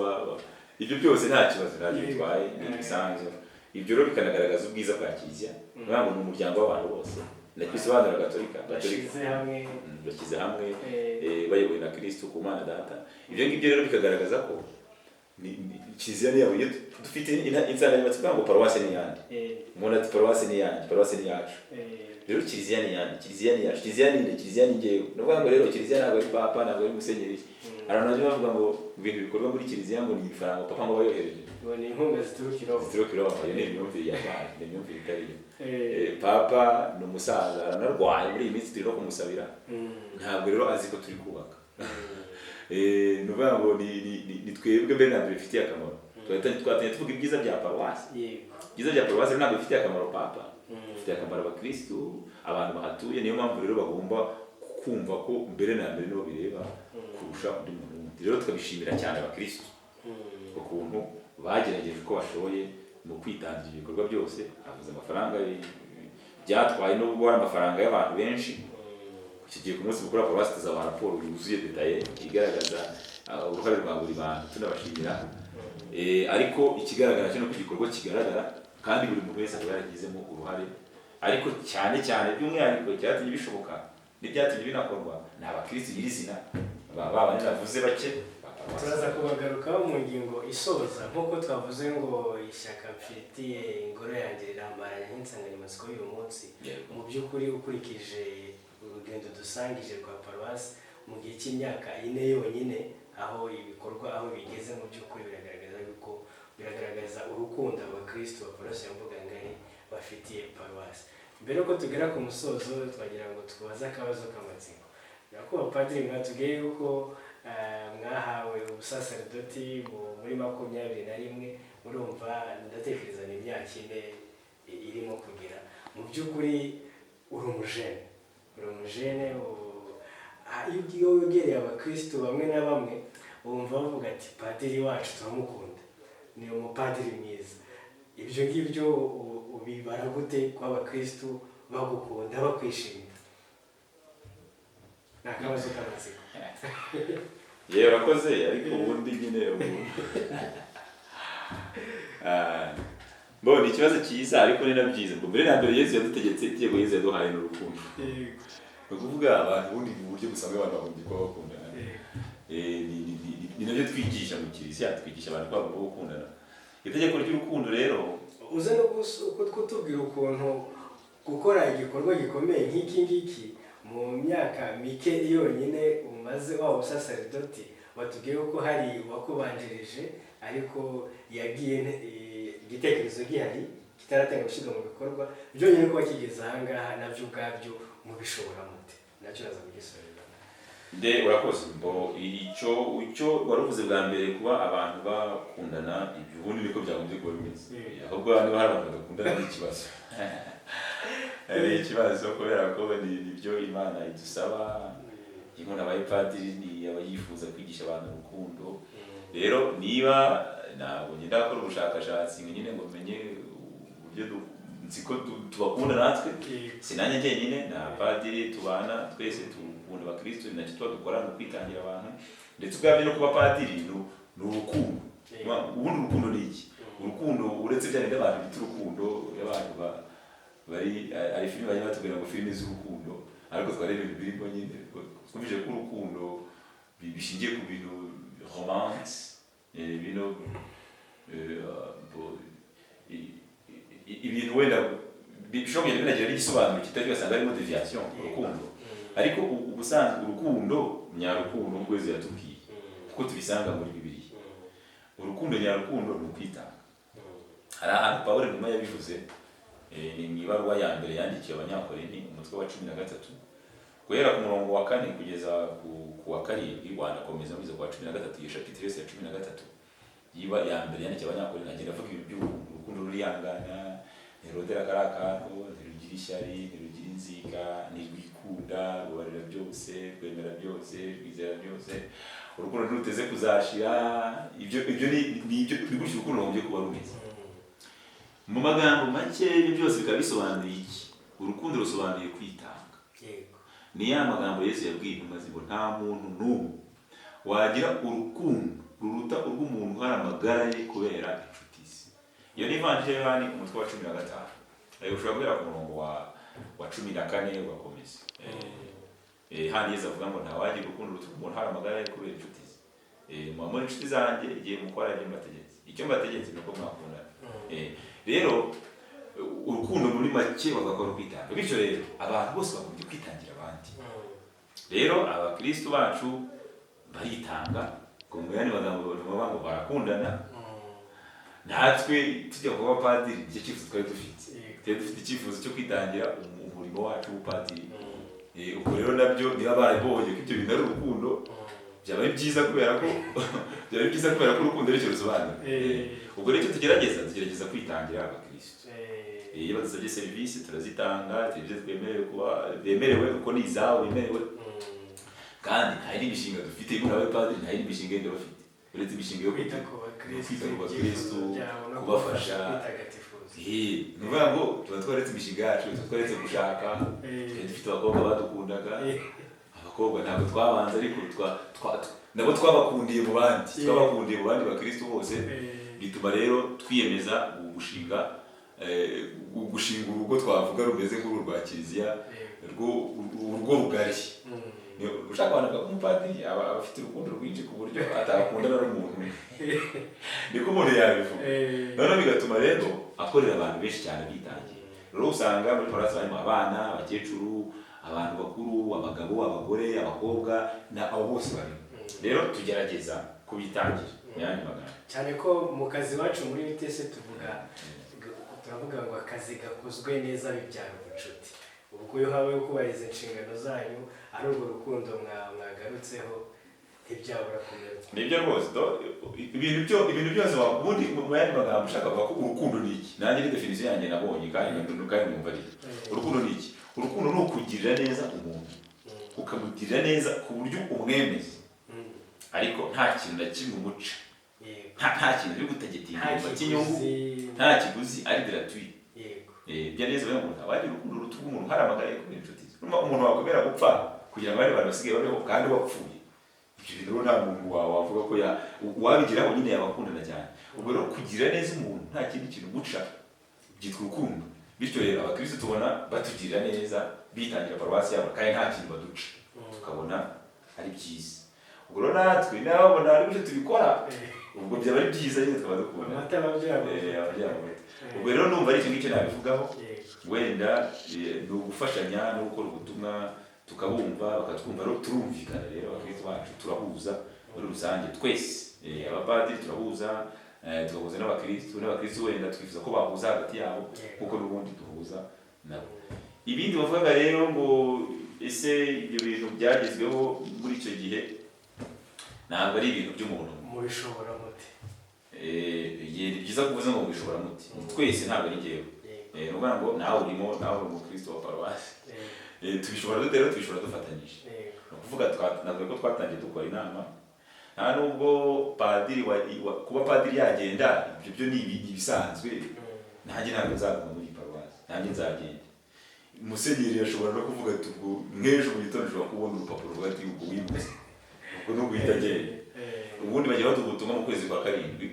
ibyo byose nta kibazo, ntacyo bitwaye, ni ibisanzwe. Ibyo rero bikanagaragaza ubwiza bwa kiliziya. Niyo ngo ni umuryango w'abantu bose, nacyo bisobanura gatolika, gatolika. Bashyize hamwe. Bashyize hamwe, bayobowe na Kristo ku Mana Data. Ibyo ngibyo rero bikagaragaza ko kiliziya ni yabo. Iyo dufite insanganyamatsiko ivuga ngo paruwasi ni iyande, umuntu ati paruwasi ni iyanjye, paruwasi ni iyacu. Rero kiliziya ni iyande, kiliziya ni iyacu, kiliziya ni nde? Kiliziya ni njyewe. Ni ukuvuga ngo rero kiliziya ntabwo ari papa, ntabwo ari musenyeri. Hari abantu bajya bavuga ngo ibintu bikorwa muri kiliziya ngo ni ibifaranga papa ngo aba yohereje. Ngo ni inkunga zituruka i Roma. Zituruka i Roma. Iyo ni imyumvire yabaye, ni imyumvire itari yo. Papa ni umusaza, aranarwaye muri iyi minsi, turi no kumusabira. Ntabwo rero azi ko turi kubaka. Ni ukuvuga ngo ni twebwe mbere na mbere bifitiye akamaro. Twatangiye tuvuga ibyiza bya paruwasi. Ibyiza bya paruwasi rero ntabwo bifitiye akamaro papa, bifitiye akamaro abakirisitu, abantu bahatuye. Niyo mpamvu rero bagomba kumva ko mbere na mbere nibo bireba kurusha undi muntu wundi. Rero tukabishimira cyane abakirisitu ukuntu bagerageje uko bashoboye mu kwitangira ibikorwa byose. Havuze amafaranga byatwaye, nubwo hari amafaranga y'abantu benshi. Iki gihe ku munsi mukuru wa paruwasi tuzabaha raporo yuzuye détaillée igaragaza uruhare rwa buri bantu, tunabashimira. Ariko ikigaragara cyo nuko igikorwa kigaragara kandi buri muntu wese akaba yaragizemo uruhare, ariko cyane cyane by'umwihariko icyatumye bishoboka n'ibyatumye binakorwa ni abakirisitu nyirizina, ba bandi navuze bake ba paruwasi. Turaza kubagarukaho mu ngingo isoza. Nk'uko twavuze ngo ishyaka mfitiye ingoro yanjye rirambaranye nk'insanganyamatsiko y'uyu munsi. Mu by'ukuri, ukurikije urugendo dusangije rwa paruwasi mu gihe cy'imyaka 4 yonyine, aho ibikorwa aho bigeze, mu by'ukuri biragaragaza yuko biragaragaza urukundo abakristo ba paruwasi ya Mbugangari bafitiye paruwasi. Mbere yuko tugera ku musozo, twagira ngo tubaze akabazo k'amatsiko. Nyakubahwa padiri, mwatubwiye yuko mwahawe ubusaseredoti muri 21. Murumva, ndatekereza ni imyaka 4 irimo kugira. Mu by'ukuri uri umujene, uri umujene. Iyo wegereye abakristo bamwe na bamwe, wumva bavuga ati padiri wacu turamukunda, ni umupadiri mwiza. Ibyo ngibyo ubibara gute ko abakristo bagukunda, bakwishimira? Ni akabazo k'amatsiko. Yewe, urakoze, ariko ubundi nyine ubu mbona ikibazo cyiza, ariko ni na byiza. Ngo mbere na mbere Yesu yadutegetse, itegeko Yesu yaduhaye ni urukundo. Ni ukuvuga abantu ubundi mu buryo busanzwe abantu bagombye kuba bakundana. Ni nabyo twigisha mu kiliziya, twigisha abantu ko bagomba gukundana, itegeko ry'urukundo rero. Uze no kutubwira ukuntu gukora igikorwa gikomeye nk'iki ngiki mu myaka mike yonyine umaze waba usaseredoti. Watubwiye ko hari uwakubanjirije, ariko yagiye igitekerezo gihari. Kitaratangira gushyirwa mu bikorwa, byonyine kuba kigeze ahangaha nabyo ubwabyo mubishobora mute? Nacyo uraza kugisubiza. Nde urakoze. Mbo icyo wari uvuze bwa mbere, kuba abantu bakundana, ibyo ubundi niko byagombye kuba bimeze. Ahubwo niba hari abantu badakundana ni ikibazo, ni ikibazo, kubera ko nibyo Imana idusaba. Iyo umuntu abaye padiri, ni aba yifuza kwigisha abantu urukundo. Rero niba ntabwo ngenda gukora ubushakashatsi ngo nyine ngo menye uburyo nzi ko tubakunda natwe, si nanjye njyenyine, na padiri tubana twese dukunda abakristo. Ni nacyo tuba dukora, ni ukwitangira abantu. Ndetse ubwabyo no kuba padiri ni urukundo. Ubundi urukundo ni iki? Urukundo, uretse bya bindi abantu bita urukundo, iyo abantu bari ari filime bajya batubwira ngo filime z'urukundo, ariko twareba ibintu birimo nyine, twumvise ko urukundo bishingiye ku bintu romance, bino ibintu wenda bishobora kugenda binagira n'igisobanuro kitari, ugasanga harimo déviation urukundo. Ariko ubusanzwe urukundo nyarukundo, nk'uko Yezu yatubwiye, kuko tubisanga muri Bibiliya, urukundo nyarukundo ni ukwitanga. Hari ahantu Pawulo intumwa yabivuze, ni mu ibaruwa ya mbere yandikiye Abanyakorinti, umutwe wa 13, guhera ku murongo wa 4 kugeza ku wa 7, wanakomeza kugeza ku wa 13. Iyo chapitre yose ya 13 yiba ya mbere yandikiye Abanyakorinti, agenda avuga ibintu by'urukundo. Urukundo rurihangana, ntirondera kariya kantu, ntirugira ishyari, ntirugira inzika, ntirwikunda, rubarira byose, rwemera byose, rwizera byose, urukundo ntiruteze kuzashira. Ibyo ni ibyo, ni gutyo urukundo rugombye kuba rumeze. Mu magambo make, ibyo byose bikaba bisobanuye iki? Urukundo rusobanuye kwitanga. Ni ya magambo Yesu yabwiye intumwa ze ngo nta muntu n'umwe wagira urukundo ruruta urw'umuntu uhara amagara ye kubera inshuti ze. Iyo ni Ivanjiri ya Yohani, umutwe wa 15. Ushobora guhera ku murongo wa 14 ugakomeza. Hano Yesu avuga ngo ntawagira urukundo ruruta umuntu uhara amagara ye kubera inshuti ze. Muba muri inshuti zanjye igihe mukora ibyo mbategetse. Icyo mbategetse ni uko mwakundana. Rero urukundo muri make bavuga ko ari ukwitanga. Bityo rero abantu bose bagombye kwitangira abandi. Rero abakristo bacu baritanga, ngo mu yandi magambo bavuga ngo barakundana. Natwe tujya kuba padiri, nicyo cyifuzo twari dufite. Twari dufite icyifuzo cyo kwitangira umurimo wacu w'ubupadiri. Ubwo rero nabyo niba barabibonye ko ibyo bintu ari urukundo, byaba ari byiza, kubera ko byaba ari byiza, kubera ko urukundo aricyo rusobanura. Ubwo rero icyo tugerageza kwitangira abakristo. Iyo badusabye serivisi turazitanga, serivisi twemerewe kuba bemerewe, kuko ni izabo bemerewe. Kandi nta yindi mishinga dufite. Iyo umuntu abaye padiri, nta yindi mishinga yindi bafite uretse imishinga yo kwita ku bakristo, kwita ku bakristo, ibyifuzo byabo no kubafasha. kwitagatifuza. Ni ukuvuga ngo tuba twaretse imishinga yacu, tuba twaretse gushaka. Twari dufite abakobwa badukundaga. Abakobwa ntabwo twabanze, ariko nabo twabakundiye mu bandi, twabakundiye mu bandi bakristo bose. Bituma rero twiyemeza gushinga urugo twavuga rumeze nk'uru rwa kiliziya, urugo rugari. Ushaka abantu ko umupadiri aba afite urukundo rwinshi ku buryo atakundana n'umuntu, niko umuntu yabivuga. Noneho bigatuma rero akorera abantu benshi cyane bitangiye. Rero usanga muri paruwasi harimo abana, abakecuru, abantu bakuru, abagabo, abagore, abakobwa, na abo bose barimo. Rero tugerageza kubitangira, mu yandi magambo. Cyane ko mu kazi iwacu muri UTC turavuga ngo akazi gakozwe neza bibyara ubucuti. Ubwo iyo habayeho kubahiriza inshingano zanyu, ari urwo rukundo mwagarutseho, ntibyabura kumera. Nibyo rwose. Ibintu byose ubundi mu yandi magambo ushaka kuvuga ko urukundo ni iki, nanjye ni définition yanjye nabonye kandi numva ari urukundo ni iki? Urukundo ni ukugirira neza umuntu, ukamugirira neza ku buryo umwemeza, ariko nta kintu na kimwe umuca, nta kintu uri gutagetinga nta cy'inyungu, kiguzi. Nta kiguzi, ari gratuit. Ibyo neza bivuga ngo ntawagira urukundo ruta umuntu hari amagara ye kubera inshuti ze. Urumva umuntu wakwemera gupfa kugira ngo abandi bantu basigaye babeho kandi wapfuye, ibyo bintu rero nta muntu wavuga ko wabigeraho nyine yabakundana cyane. Ubwo rero kugira neza umuntu nta kindi kintu guca byitwa urukundo. Bityo rero abakristo tubona batugirira neza, bitangira paruwasi yabo kandi nta kintu baduca, tukabona ari byiza. Ubwo rero natwe niba babona ari gutyo tubikora, ubwo byaba ari byiza nyine, tukaba dukunda. Amata ababyara. Ababyara amata. Ubwo rero numva ari icyo ngicyo nabivugaho. Wenda ni ugufashanya no gukora ubutumwa, tukabumva bakatwumva, rero turumvikana. Rero abakristo bacu turahuza muri rusange twese. Abapadiri turahuza. Tugahuza n'abakristu wenda twifuza ko bahuza hagati yabo kuko n'ubundi duhuza nabo. Ibindi bavugaga rero ngo ese ibyo bintu byagezweho muri icyo gihe, ntabwo ari ibintu by'umuntu. Mubishobora mute? Ni byiza kuvuza ngo mubishobora muti. Twese, ntabwo ari njyewe. Ni ukuvuga ngo nawe urimo, nawe uri umukristo wa paruwasi. Tubishobora dute rero? Tubishobora dufatanyije. Ni ukuvuga navuga ko twatangiye dukora inama. Nta nubwo padiri kuba padiri yagenda, ibyo byo ni ibisanzwe. Nanjye ntabwo nzaguma muri iyi paruwasi, nanjye nzagenda. Musenyeri ashobora no kuvuga ati ubwo nk'ejo mu gitondo ushobora kubona urupapuro ruvuga ati ubwo wimutse, ubwo ni uguhita agenda. Ubundi bajya baduha ubutumwa mu kwezi kwa karindwi.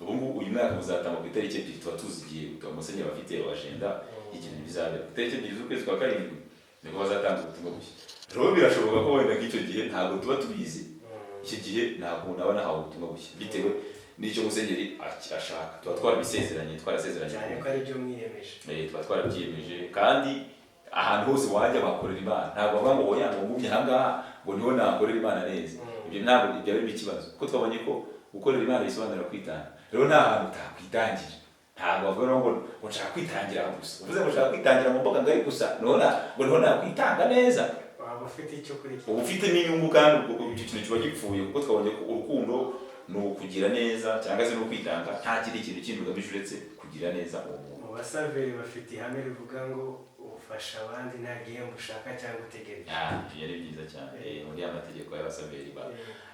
Ubu ngubu uyu mwaka buzatangwa ku itariki 2. Tuba tuzi igihe musenyeri bafite agenda y'ikintu bizabera. Ku itariki 2 z'ukwezi kwa karindwi nibwo bazatanga ubutumwa bushya. Rero birashoboka ko wenda nk'icyo gihe ntabwo tuba tubizi, icyo gihe ntabwo naba nahawe ubutumwa bushya bitewe n'icyo musenyeri ashaka. Tuba twarabisezeranye, twarasezeranye. Cyane ko ari byo mwiyemeje. Tuba twarabyiyemeje. Kandi ahantu hose wajya bakorera Imana. Ntabwo bavuga ngo oya, ngo ngumye ahangaha ngo niho nakorera Imana neza. Ibyo ntabwo byaba birimo ikibazo, kuko twabonye ko gukorera Imana bisobanura kwitanga. Rero nta hantu utakwitangira. Ntabwo bavuga rero ngo nshaka kwitangira aho gusa. Uvuze ngo nshaka kwitangira mu mbuga ngari gusa, ngo niho nakwitanga neza, waba ufite icyo ukurikiza. Uba ufitemo inyungu, kandi ubwo icyo kintu kiba gipfuye, kuko twabonye ko urukundo ni ukugira neza cyangwa se ni ukwitanga, nta kindi kintu kindi ugamije uretse kugira neza uwo muntu. Mu basaveri bafite ihame rivuga ngo ufasha abandi nta gihembo ushaka cyangwa utegereje. Ah, ibyo ni byiza cyane. Muri ya mategeko y'abasaveri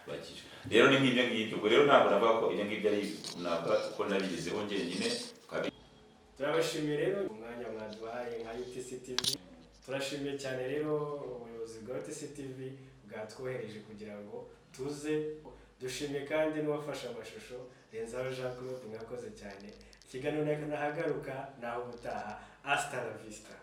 bakije rero ni nk'ibyo ngibyo. Ubwo rero ntabwo navuga ko ibyo ngibyo ari, navuga ko nabigezeho njyenyine. Turabashimiye rero umwanya mwaduhaye nka UTC TV. Turashimiye cyane rero ubuyobozi bwa UTC TV bwatwohereje kugira ngo tuze. Dushimiye kandi n'uwafashe amashusho, Renzaho Jean Claude. Mwakoze cyane. Ikiganiro nahagaruka naho ubutaha. Hasta la vista.